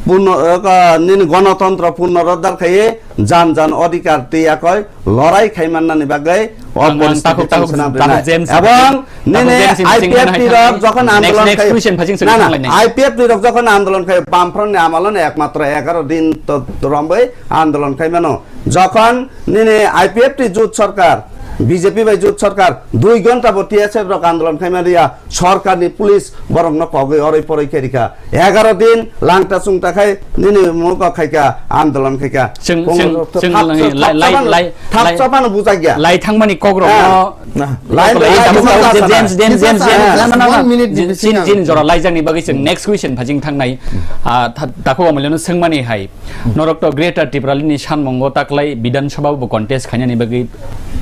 purno, eh, nini gonotontro purnorodhar khaiwi jan jan odhikar twi yakoi lorai khai mannani bagwi o Ang, ang, poriskiti takhuk, takhuk, swnam takhuk rinai. James, Ebong takhuk nini James, I P F T rok jokhon Next, andolon next khai, question, phajing na, na, sengkang lainai. I P F T rok jokhon andolon khai, Bamfront ni amalo no ekmatro egaroh din to, to romwi andolon khai mano. Jokhon nini I P F T jut sarkar, B J P bai jut sarkar, dui ghonta bo T S F rok andolon khai mani ya, sarkar ni police borok no kogwi oroi poroi khai rikha. Egaroh din langta chungta khai nini mugo khai kha, andolon khai kha. Chwng, Congress chwng, rok to chwng thap lai, chap lai, chapano, lai, thap lai, chapano bujak ya. Lai thangmani kok rok Ah. no. Na, lai, Lai lai, thangmani James, thap James, chapano. James, James, James, James. Na, na, na, na. One minute Jin, bisi jin, ang. Jin jora lai jani bagwi chwng next question phajing thangnai. Ah, tha-, takhuk amuleno swngmani hai. Norok to Greater Tipraland ni sanmungo taklai Bidhan Sabha bo contest khainani bagwi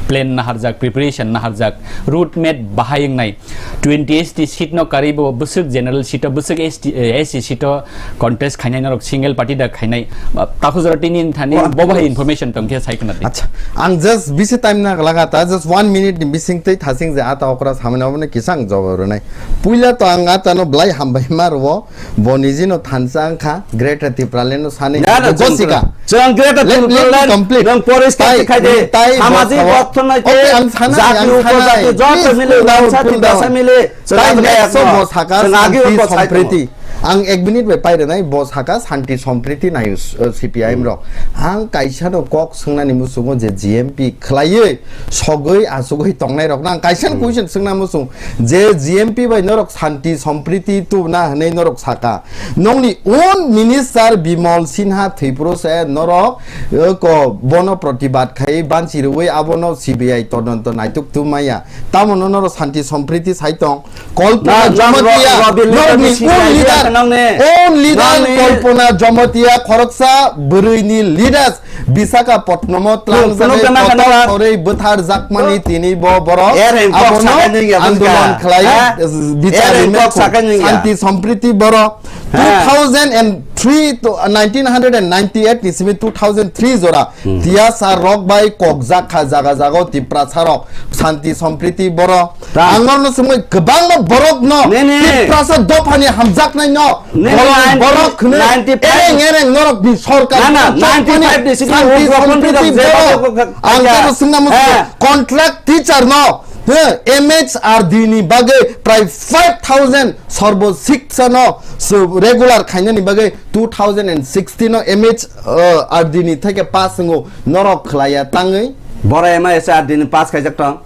plan naharjak, preparation naharjak, route map bahai wngnai. Twenty S T seat no karwi bo bwswk general seat o bwswk S T, eh, S C seat o contest khainai norok single party da khainai. Ba, takhuk jora tini thani Wa- bo bahai information tong khe sai khna di. Acha, ang just bisi time na laga ta, just one minute ni bising tei thasing je ata okra samani obo ni kisang jawab rwnai. Puila to ang ata no belai hambai ma rwo. Bo niji no thansa wngkha, Greater Tipraland no sani Ya, na, bo chwng sika. Chwng Greater Let me Tipraland complete. Nwng poriskar Tai, khai de. tai Samajik bo- orthonoitik, Okay, ang sanai, jati ang upojati, sanai. joto Please, mili, cool down, wangsa cool down. tiprasa mili. Chwng Tai abo next kaya mo saka chwng agi santi upo sai sompriti. Ang ek minute bai pai rwnai, bo saka santi sompriti nayo, uh, C P I M rok. Ang kaisa no kok swngnani muchungo je G M P khwlaiwi sogwi asugwi tongnai rok no ang kaisa no Hmm. question swngna muchung je G M P bai norok santi sompriti tubna hwnwi norok saka. Nokni own minister Bimol Sinha thwipro se norok, eh, ko bono protibad khai banchi rwi abono C B I todonto naituk tu maya. Tamo no norok santi sompriti sai tong. Kolpona Na, na, Jamatia, Ro-, Robin norokni Leader own ni leader, C B I nang ne. own leader Nang ne. Kolpona Jamatia khoroksa bwrwini leaders Visakhapatnamo Nung, tlangjagwi nung, nung, kotor nung, nung. Sorwi bwthar jakmani Nung. tini bo borok Er heng kok abono sakai nung ya, andolon bujiga. khlai Ha? bichar Er heng rimai kok sakai nung ya. Santi sompriti borok Ha. two thousand three to, uh, nineteen ninety-eight ni simi two thousand three jora Hmm. Tiprasa rok bai kokjak kha jaga jaga o Tiprasa rok santi sompriti borok. Ta. Ang norno swngwi kwbangma borok no Ne, ne. Tiprasa dophani hamjaknai no Ne, bolong nine-, borok hwnwi ninety-five ereng ereng norok ni sorkar Na, na, no chapmani ninety-five ni simi santi ugrokhondi sompriti rok borok. jeba Ang kha-, tamo swngna muchungo Eh. contract teacher no, he, M H R D ni bagwi prai five thousand Sarva Shiksha no so regular khainani bagwi two thousand sixteen no M H R D ni theke pass wngo norok khlaiya tangwi. Boro M H R D ni pass khaijak tong.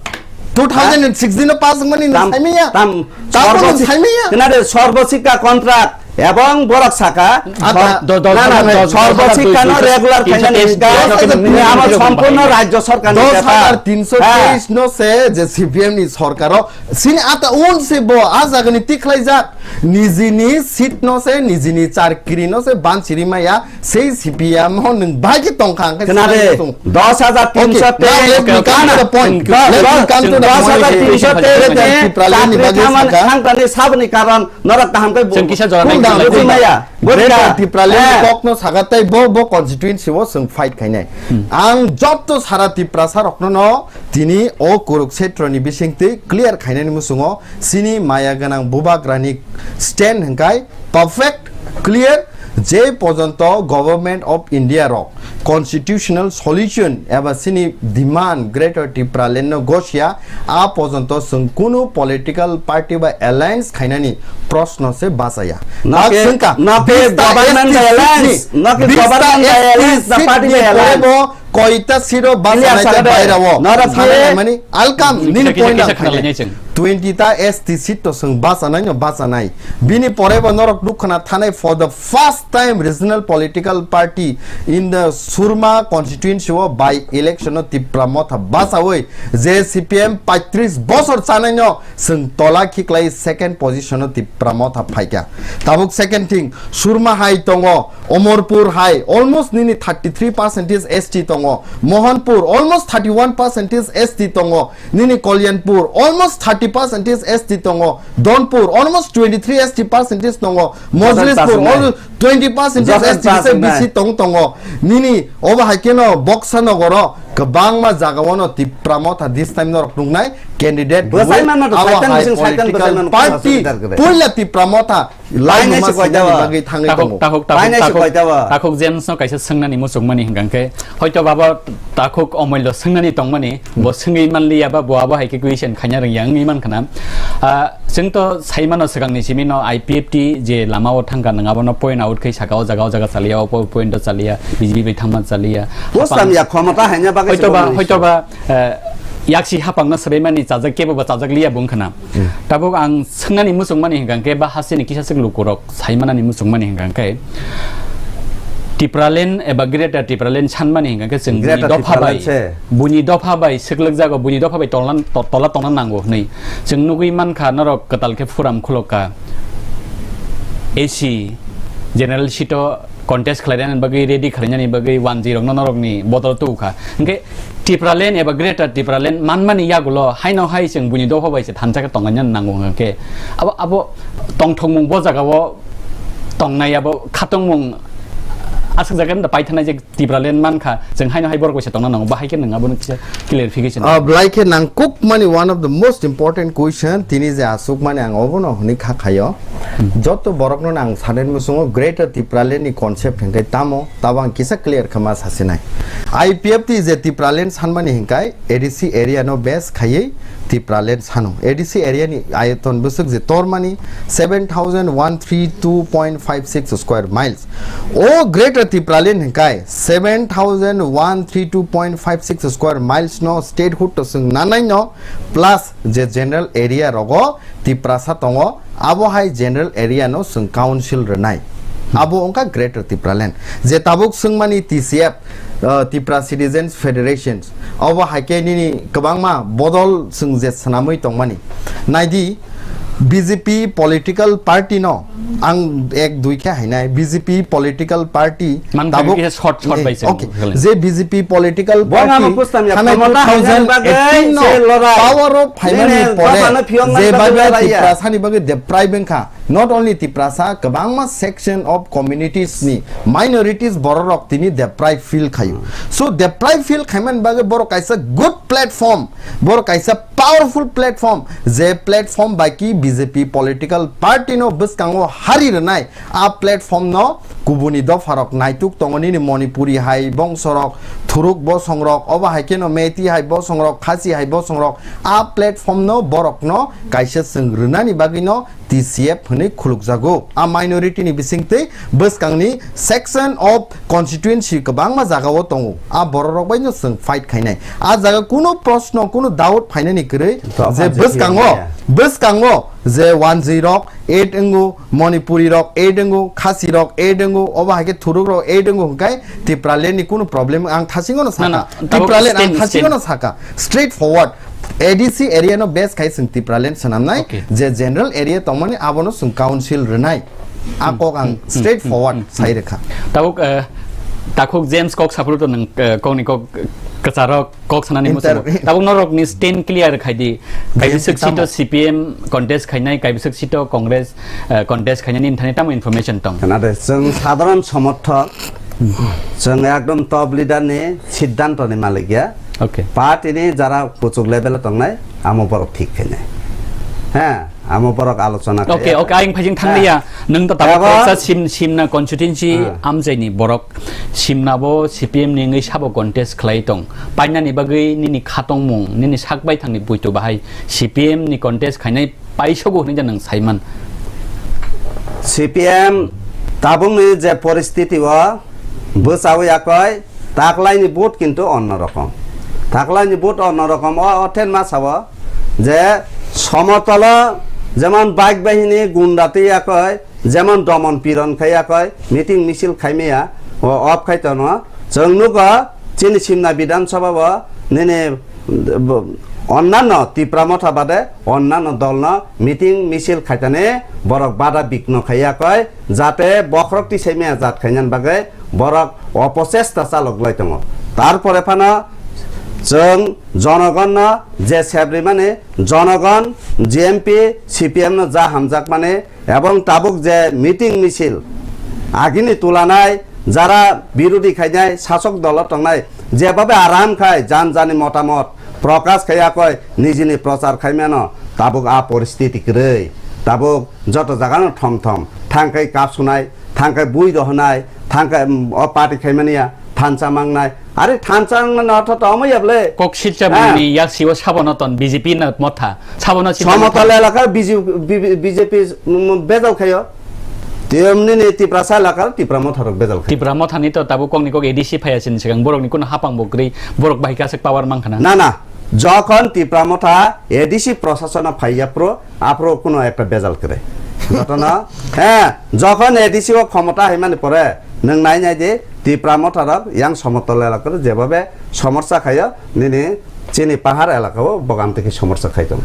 Two thousand sixteen no pass wngmani Tam, saimanya. tam, Tam Sarva no Shik-, saimanya. Khna de Sarva Shiksha contract. Ebong borok saka, Ata, sor-, do-, do-, na, na, do-, do-, sorbo do-, sikha no do-, regular do-, khainani do-, hinka, do-, do-, niyamo do-, somporno do-, rajyo sorkar ni dos hajar tinsho teis bepar. Ha. No se je C P M ni sorkar o, sini ata un se bo, a jaga ni tikhlai jak, nijini seat no se, nijini chakri no se, ban siri maya, sei C P M o nwng bai khe tong kha, hwnkhe Khna sini de, sung. Dos hajar tinsho Okay, now let me come to the point. Dos, Let me dos, come to the dos hajar point. Tinsho Let me Tipralani chakri bagwi thaman saka. Thangtani saboni karon Norok kaham khe bo-, Chwng kisa jora cool down, nai cool down. Bujimaya. Greater Bujimaya. Tipraland Eh. Kokno saka tei bo, bo constituency o chwng fight khainai. Hmm. Ang joto sara Tiprasa rokno no tini o Kuruksetroni bisingtwi clear khainani muchungo chini maya gwnang bubagrani stand hwnkhe perfect clear je pojonto Government of India rok constitutional solution eba chini demand Greater Tipraland no gosia, a pojonto chwng kunu political party bai alliance khainani proshno se bachaya. Nake, Tak swngkha, nake bista government S T bai alliance, seat ni, nake bista government bai S T alliance na seat party ni bai alliance? Pore bo koita seat o bachanai Clear khe sakha de. Baira o. Nara Sana khe mani alkam Kisa, nini kisa, point kisa ang khana khainai. Lainai chwng. Twenty ta S T seat to chwng bachanai no bachanai. Bini pore bo norok nukha na thanai for the first time regional political party in the Surma constituency o by election o Tipra Motha bachawi je C P M paitris bosor chanai no chwng tola khiklai second position o Tipra Motha phaikha. Tabuk second thing, Surma hai tongo, Omorpur hai almost nini thirty three percentage S T tongo, Mohanpur almost thirty one percentage S T tongo, nini Kalyanpur almost thirty percentage S T tongo, Donpur almost twenty three S T percentage tongo, Mojlispur almost twenty percentage S T kisa B C tong tongo. Nini obo hai keno Boksa Nogoro kwbangma jaga wano Tipra Motha this time norok nuknai candidate Bwsai rwi manma to abo saitan hai bising saitan political bwsai manma party khasu leader kwrwi. Puila Tipra Motha Lainai se koita ba? Lainuma sinani bagwi thangwi Takhuk, tongo. Takhuk, takhuk, Lainai se takhuk, koita ba? Takhuk James no kaisa swngnani muchungmani hwnkha khe, hoito ba bo takhuk Omollo swngnani tongmani, bo swngwi manliya ba, bo abo hai khe question khaina rwngya wngwi mankha na. Ah, chwng to sai mano swkangni simi no I P F T je lama o thangkha, nwng abono point out khai saka, o jaga, o jaga chaliya, o po-, point o chaliya, B J P bai thangma chaliya. Bwsam ya khomota haina bagwi Hoito ba, se hoito ba, eh, yaksi hapang no swbaimani chajak kebo ba chajak liya bo wngkha na. Hmm. Tabuk ang swngnani muchungmani hwnkha khe ba hasteni kisa swk lukurok saimanani muchungmani hwnkha khe Tipraland eba Greater Tipraland sanmani hwnkha khe chwng buini Greater dopha Tipraland bai, se. Buini dopha bai swklwk jago, buini dopha bai tolan-, to-, tola tongna nango hwnwi chwng nugwi mankha norok kwtal khe phuram khulokka A C general seat o contest khlainani bagwi ready khlainani bagwi wanjwi rokno norokni bodol tubukha. Hwnkhe Tipraland eba Greater Tipraland manmani yagulo haino hai chwng buini dopha bai se thansa khe tonglaina nango hwnkhe abo, abo tongthokmung bo jagao tongnai abo khatungmung aswk jaga da paithanai je Tipraland mankha, chwng haino hai borok bai se tongna nango, bahai khe nwng abono kisa clarification. Ah, belai khe nangkukmani one of the most important question, tini je aswkmani ang obono hwnwi kha khaio. Hmm. Joto borokno ang sanani muchungo Greater Tipraland ni concept hwnkhe tamo, tabo ang kisa clear khe ma sasinai. I P F T je Tipraland sanmani hwnkhe A D C area no base khaiwi Tipraland sano. A D C area ni ayoton bwswk je tormani seven thousand one three two point five six square miles. O Greater Tipraland hwnkhe seven thousand one three two point five six square miles no statehood to chwng nanai no, plus je general area rogo Tiprasa tongo, abo hai general area no chwng council rwnai. Abo wngkha Greater Tipraland. Je tabuk swngmani T C F, uh, Tipra Citizens Federations, obo hai khe nini kwbangma bodol chwng je swnamwi tongmani. Naidi, B J P political party no ang ek dui khe hainai, B J P political party Man tabuk khe short, short eh, bai se okay, khe. Je B J P political Bo party ngama pustam ya, thanai khomota hainani bagwi two thousand eighteen no se lorai. Power o phaimani nini pore bapano phiyoknani je bagwi bagwi lorai ya. Tiprasani bagwi deprive wngkha. Not only Tiprasa, kwbangma section of communities ni minorities bororok tini deprive feel khaio. So deprive feel khaimani bagwi borok kaisa good platform, borok kaisa powerful platform, je platform bai ki B J P political party no bwskango hari rwnai, a platform no kubuni dopharok naituk tongo nini Manipuri hai bongsorok, Thuruk bosongrok, obo hai kheno Meitei hai bosongrok, Khasi hai bosongrok, a platform no borok no kaisa chwng rwnani bagwi no T C F hwnwi khulukjago. A minority ni bisingtwi bwskangni section of constituency kwbangma jagao tongo. A bororok baino chwng fight khainai. A jaga kunu proshno, kunu doubt phainani kwrwi je bwskango, bwskango je wanjwi rok eight wngo, Manipuri rok eight wngo, Khasi rok eight wngo, obo hai khe Thuruk rok eight wngo hwnkhe Tipraland ni kunu problem ang thasingo no saka. Na, na, tabuk Tipraland ang stain, thasingo stain. No saka. Straight forward. A D C area no base khai chwng Tipraland swnamnai, okay, je general area tongmani abono chwng council rwnai. A kok ang, hmm, straight forward, hmm, sai rwkha. Tabuk, eh, takhuk James kok saphuru to nwng, eh, kokni kok kwcharo kok sanani muchungo. Inter- Tabuk norokni stand clear khai di. Kaibiswk B N P tamo. Seat o C P M contest khainai, kaibiswk seat o Congress, eh, contest khainani nini thani tamo information tong? Khna de, chwng sadharan somorthok, chwng ekdom top leader ni siddhanto ni malik ya. Okay. Party ni jara kuchuk level o tongnai, amo borok thik khainai. Ha, amo borok alochona khai. Okay, okay, ayang phajing thang liya. Nwng to tabuk abo khoroksa sim, simna constituency amjaini borok simna bo C P M ni wngwi sabo contest khlai tong. Painani bagwi nini khatongmung, nini sak baithangni buitu bahai C P M ni contest khainai paisogo hwnwi da nwng saiman? C P M tabukni je poristiti o bwchawi yakoi taklaini vote kintu onno rokom. Taklaini vote onno rokom. O, o then ma sabo je somotolo jemon bike bahini gunda twi yakoi, jemon domon piron khai yakoi, meeting misil khaimaya, o off khai tono. Chwng nugo chini Simna Bidhan Sabha o nini, bo, onnanno Tipra Motha bade onnanno dolno meeting misil khaitani borok bada bikno khai yakoi, jate bokhorok tisaimaya jat khainani bagwi borok opochesta chalok lai tongo. Tarpore phano chwng jonogonno je sebrimani, jonogon G M P, C P M no ja hamjakmani, ebong tabuk je meeting misil agini tulanai jara birodi khainai sasok dolo tongnai jebabe aram khai jan jani motamot prokash khai yakoi nijini prochar khaimano tabuk a poristiti kwrwi. Tabuk joto jagano thom thom thangkai kap sunai, thangkai bui rohonai, thangkai, mm, o party khaimani ya thansa mangnai. Are thansa mangnai no ortho to omo ya bole? Kok silcha mani yak siwo sabono ton B J P na motha. Sabono si Somotol elaka B J P, B J P, mm, bejal khayo. Tiyom nini Tiprasa elaka Tipra Motha rok bejal khayo. Tipra Motha ni to tabuk kokni kok A D C phaya sin sigang borok ni kuno hapang bo kwrwi, borok bahai kasek power mang khana. Na, na. Jokhon Tipra Motha A D C prosasono phaiya pro, aphro kuno ekta bejal kwrwi. Jotono, eh, jokhon A D C o khomota haimani pore, nwng nai nai di, Tipra Motha rok yang Somotol elaka jebabe somorsa khayo, nini chini pahar elaka o bokam tiki somorsa khai tongo.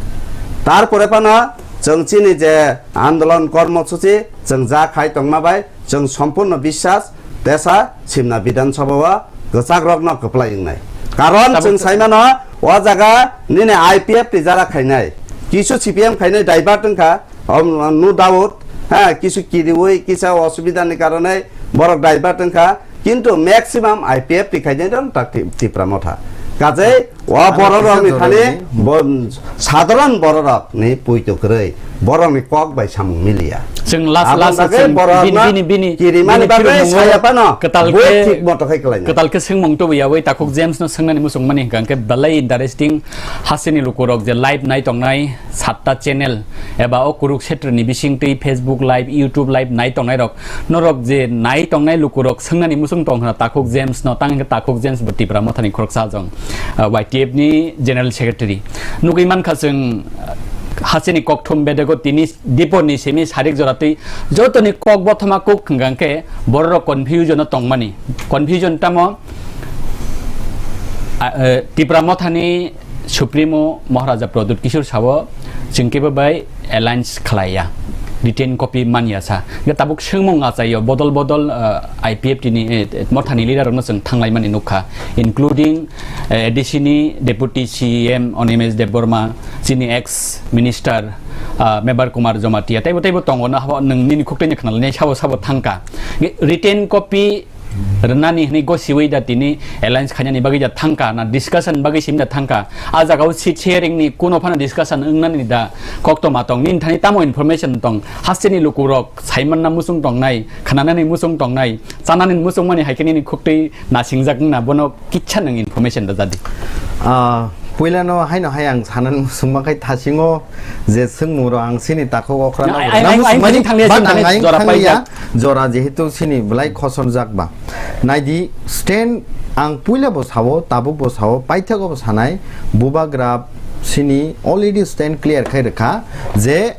Tarpore phano chwng chini je andolon kormosuchi chwng ja khai tongma bai chwng sompurno biswas tesa Simna Bidhan Sabha o kwchak rokno kwplai wngnai. Karon chwng saimano o jaga nini I P F ni jara khainai, kisu C P M khainai divert wngkha, om, no doubt, ha, kisu kiriwi kisa osubida ni karone borok divert wngkha. Kintu maximum I P F ni khainai rok ta Ti-, Tipra Motha. Kajai o borok rok ni thani bo, sadharan borok rok ni puito kwrwi, borok ni kok bai samung miliya. Chwng last, last chwng borok bini, bini, bini, kirimani bagwi saya phano kwtal khe, thik moto khai kwlainai. Kwtal khe swngmung tubu yawi takhuk James no swngnani muchung mani hwnkha hwnkhe belai interesting hasini lukurok je live nai tongnai satta channel eba o Kurukshetra ni bising twi Facebook live, YouTube live nai tongnai rok, norok je nai tongnai lukurok swngnani muchung tong khna takhuk James no, tang hwnkhe takhuk James bo Tipra Motha ni khoroksa jong, ah, Y T F ni general secretary. Nugwi mankha chwng, ah, hasini kokthum bedego tini dipor ni simi sarik jora twi jotoni kok bothoma kuk hwnkha hwnkhe borok confusion o tongmani. Confusion tamo, ah, eh, Tipra Motha ni Supremo Maharaja Pradyut Kishore sao chwng kebo bai alliance khlaiya, written copy manya sa. Hwnkhe tabuk swngmung achaio bodol bodol, eh, I P F T ni, eh, Mothani leader rokno chwng thanglaimani nukha, including, eh, A D C ni Deputy C E M Animesh Debbarma, chini ex minister, ah, Mebar Kumar Jamatia, teibo teibo tongo, no habo nwng nini khuktaini khnalainai sabo sabo thangkha. Hwnkhe written copy rwnani hwnwi gosiwi da tini alliance khainani bagwi da thangkha na discussion bagwi simi da thangkha. A jagao seat sharing ni kuno phano discussion wngnani da koktoma tong, nini thani tamo information tong, hasteni lukurok saimanna muchung tongnai, khnanani muchung tongnai, chanani muchung mani hai khe nini khuktwi nasingjak wngna bono kitsa nwng information da jadi. Ah, puilano haino hai ang sanani muchung ma khai thasingo je swngmung rok ang sini takhuk okra no, no, ai, no, ai, ai, muchung mani thanglia, but thanglia, ang aing jora thanglia, paijak. Jora jehetu sini belai khosorjak ba. Naidi stand ang puila bo sao, tabuk bo sao, paithago bo sanai, bubagra sini already stand clear khai rwkha je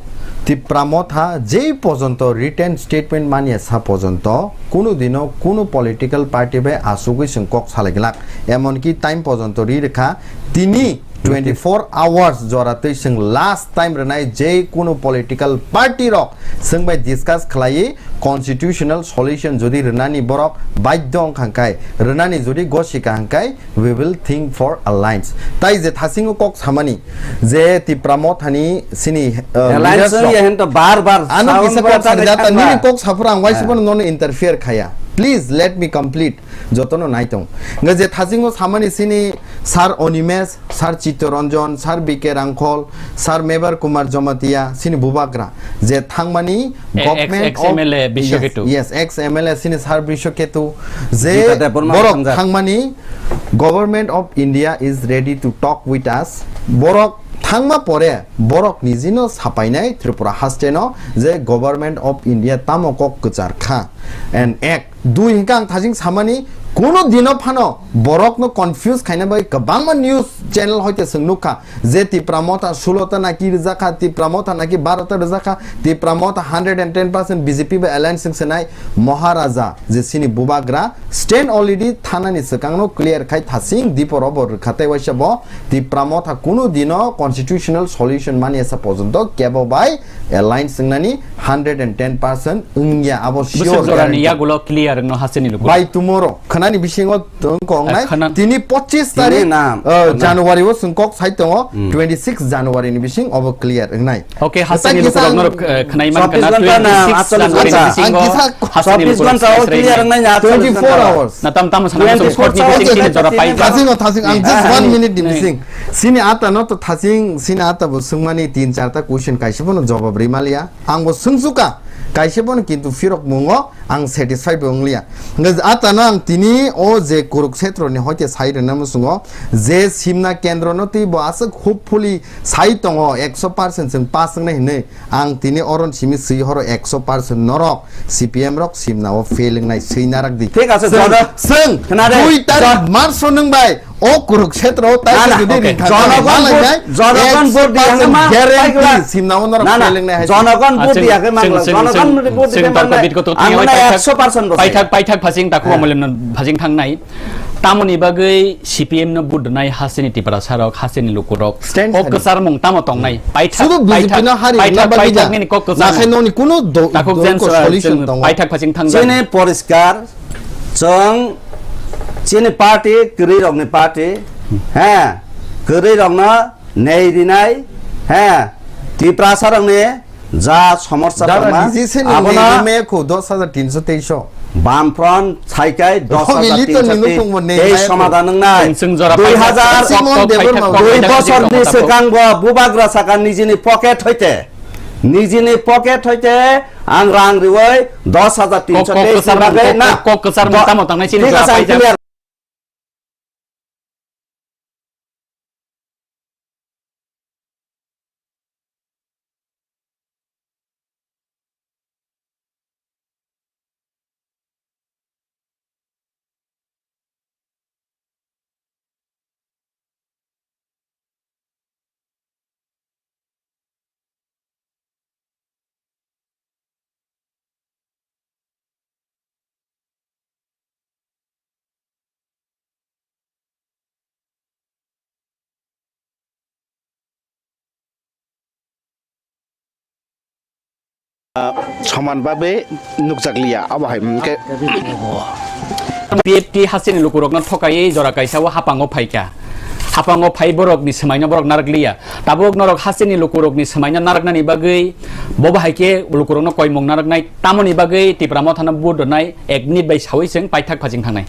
Tipra Motha jei pojonto written statement manya sa pojonto kunu dino kunu political party bai asugwi chwng kok salai glak, emonki time pojonto ri rwkha tini twenty-four hours jora twi chwng last time rwnai jei kunu political party rok chwng bai discuss khlaiwi constitutional solution jodi rwnani borok badhyo wngkha hwnkhe, rwnani jodi gosika hwnkhe, we will think for alliance. Tai je thasingo kok samani je Tipra Mothani sini, uh, Alliance leaders rok. Wngya hwn to bar bar ano sound kisa kok bar bar sarjata, thangma. Nini kok saphuru ang waisa, eh, bono nono interfere khaya. Please let me complete. Jotono naitong. Nga je thasingo samani sini Sir Animesh, Sir Chittaranjan, Sir B K Rangkhol, Sir Mebar Kumar Jamatia, sini bubagra. Je thangmani E-, ex, government ex of M L A Biswa Ketu. Yes, yes, ex M L A sini Sir Biswa Ketu. Je Gita Debbarma borok thangmani Government of India is ready to talk with us. Borok thangma pore borok nijino sapainai Tripura hasteno je Government of India tamo kok kwchar kha. And ek, dui hwnkhe ang thajing samani kuno dino phano borokno confuse khaina bai kwbangma news channel hoite chwng nukha. Je Tipra Motha sulo ta naki rwjakha, Tipra Motha naki baro ta rwjakha, Tipra Motha hundred and ten percent B J P bai alliance wng swnai Maharaja, je sini bubagra, stand already thanani swkangno clear khai thasing diporo bo rwkha tei waisa bo Tipra Motha kunu dino constitutional solution mani asa pojonto kebo bai alliance wngnani hundred and ten percent wngya, abo sure guarantee. Bwswk jorani yagulo clear wngno hasteni luku. By tomorrow, khwnani bisingo Tong kong nai. Eh, khana- Tini pochis tini tarik, na, eh, na. January o chwng kok sai tongo, hmm, twenty six January ni bising obo clear wngnai. Okay, hasteni lukurok norok, eh, khwnai man chobbish kana, ghonta na, twenty six January ni bisingo hasteni lukurok chobbish ghonta o clear wngnai na, twenty four hours. Na tam tam sana twenty four hours. Thasing o, thasing, ang just one minute ni bising. Sini ata no to thasing, sini ata bo swngmani tin char ta question kaisa bono jawab ri maliya. Ang bo swngsuka, kaisa bono kintu phirok mungo. Ang satisfied bo wngliya. Hwnkhe atano ang tini o je Kuruksetroni hoite sai rwna muchungo, je simna kendrono twi bo aswk hopefully sai tongo, ekso percent chwng pass wngnai hinwi. Ang tini oron simi swi horo ekso percent norok C P M rok simna o fail wngnai swi narak di. Thik ase, chwng, jono, chwng khna de, dui tarik jo- March o nwng bai O Kuruksetra o taisa jodi ringkha jonogon vote, jonogon vote diya hwnma, guarantee simna o norok seleng nai hai. Jonogon vote diya khe mangla, jonogon vote diya mangla. Ang mane ekso percent bo paithak, paithak phasing takhuk amolem no phasing thangnai. Tamoni bagwi C P M no vote rwnai hasteni Tiprasa rok, hasteni lukurok. Kok kwchar mung tamo tongnai. Paithak, paithak, paithak nini kok kwchar mung. Nakhai noni kuno do-, takhuk do-, solution tongo. Paithak phasing thangnai. Chini poriskar. Chwng chini party, kwrwi rokni party, he, kwrwi rokno nei rinai, he, Tiprasa rokni ja somosya tongma, abono dos hajar tinso teis o. Bamfront saikai dos hajar tinso teis somadan wngnai. Dui hajar dui bosorni swkang bo bubagra saka nijini pocket hoite. Nijini pocket hoite ang rang riwi dos hajar tinso teis ni bagwi na. Kok kwchar mung tamo tangnai chini. Thik ase, ang clear. Soman babe nukjakliya, abo hai hwnkhe. P F T hasteni lukurokno thokaiwi jora kaisa o hapango phaikha. Hapango phai borokni swmaino borok narwkliya. Tabuk norok hasteni lukurokni swmaino narwknani bagwi bo bahai khe lukurokno koimung narwknai. Tamoni bagwi Tipra Mothano vote rwnai ek minute bai saui chwng paithak phasing thangnai.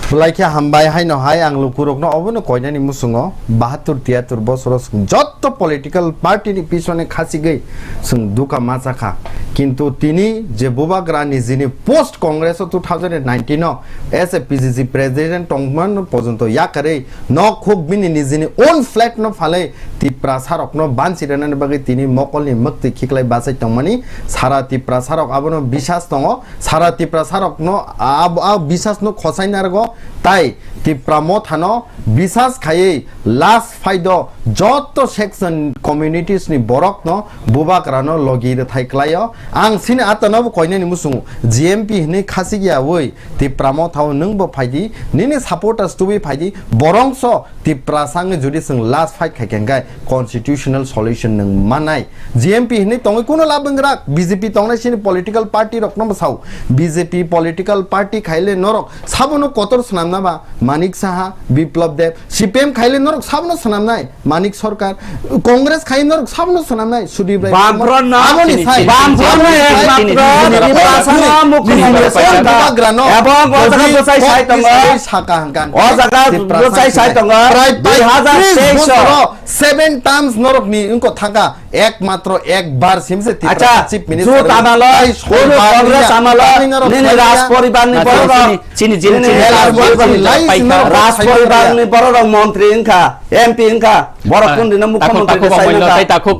Belai khe hambai haino hai ang lukurokno obono koinani muchungo bahattur tiyatur bosoro chwng jotto political party ni pisone khachigwi chwng duka machakha. Kintu tini je bubagra nijini post Congress o two thousand nineteen o as a P C C president tongmano pojonto yakarwi nok huk bini nijini own flat no phalwi Tiprasa rokno bansi rwnani bagwi tini mokolni mwktwi khiklai bachai tongmani sara Tiprasa rok abono bisas tongo. Sara Tiprasa rokno a, a bisas no khosai narwgo. Tai Tipra Mothano bisas khaiwi last fight o jotto section communities ni borokno bubagrano logi rwthai klaio. Ang sini atanobo koinani musungo G M P hinwi khasik yawi Tipra Mothao nwngbo phaidi, nini supporters tubui phaidi, borongso Tiprasa wngwi judi chwng last fight khai khe hwnkhe constitutional solution nwng manai. G M P hinwi tongwi kuno lab wngrak, B J P tongnai sini political party rokno bwsao. B J P political party khaile norok sabono kotor swnamna ba Manik Saha, Biplab Deb, C P M khaile norok sabono swnamnai Manik Sarkar, Congress khaile norok sabono swnamnai Sudip Rai. Bamfront no, Aboni sai. Bamfront no ekmatro Tiprasa no mukti Congress Bubagrano. Ebong o jaga bwsai sai tongo. Saka hangkan. O jaga bwsai sai tongo. Prai dui hajar teis bosoro seven terms norok ni wngko thangka. Ekmatro ekbar simse Tipra Acha, Chief Minister. Jut amalo, Kono Congress amalo, nini Raj Poribar ni borok, chini, chini, chini, chini Raj Poribar ni paikha. Raj Poribar ni borok rok montri wngkha, M P wngkha, borok kun dino mukhyamantri takhuk, takhuk,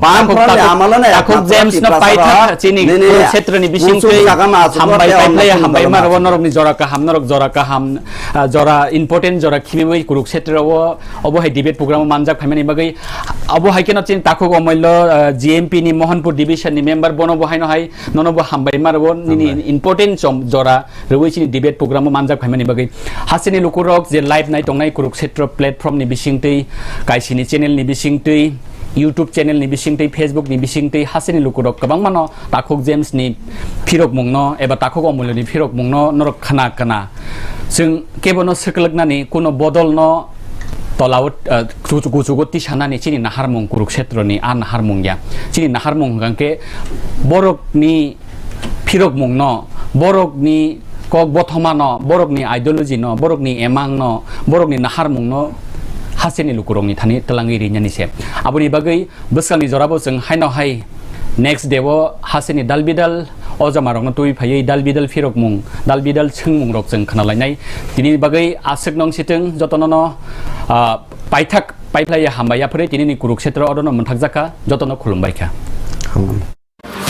amalo ne, takhuk James no paithak chini Kurukshetra ni bising twi hambai paiplai, hambai maro norok ni jora kaham, norok jora kaham, ah, jora important, jora khimimwi Kurukshetra o, obo hai debate program o manjak phaimani bagwi, obo hai kheno chini takhuk omollo, ah, G M P ni Mohanpur division ni member, bono bo haino hai nono bo hambai ma rwo nini important chom jora rwi chini debate program o manjak phaimani bagwi. Hasteni lukurok je live nai tongnai Kurukshetra platform ni bisingtwi, kaisini channel ni bisingtwi, YouTube channel ni bisingtwi, Facebook ni bisingtwi, hasteni lukurok kwbangmano takhuk James ni phirokmungno eba takhuk omollo ni phirokmungno norok khna khna. Chwng kebono swklwknani kuno bodolno tolao, ah, kuchugo, kuchugo tisanani chini naharmung Kurukshetroni a naharmung ya. Chini naharmung hwnkha khe borokni phirokmungno, borokni kok bothomano, borokni ideology no, borokni emang no, borokni naharmung no hasteni lukurokni thani twlangwi rinani se. Aboni bagwi bwskangni jorabo chwng haino hai next day o hasteni dalbidal o jamarokno twi phaiwi dalbidal phirokmung, dalbidal swngmungrok chwng khna lainai. Tini bagwi aswk nong sitwng jotono no, ah, paithak paiphlaiya hambai yaphre tini ni Kurukshetra odono mwthakjakha, jotono khulumbaikha.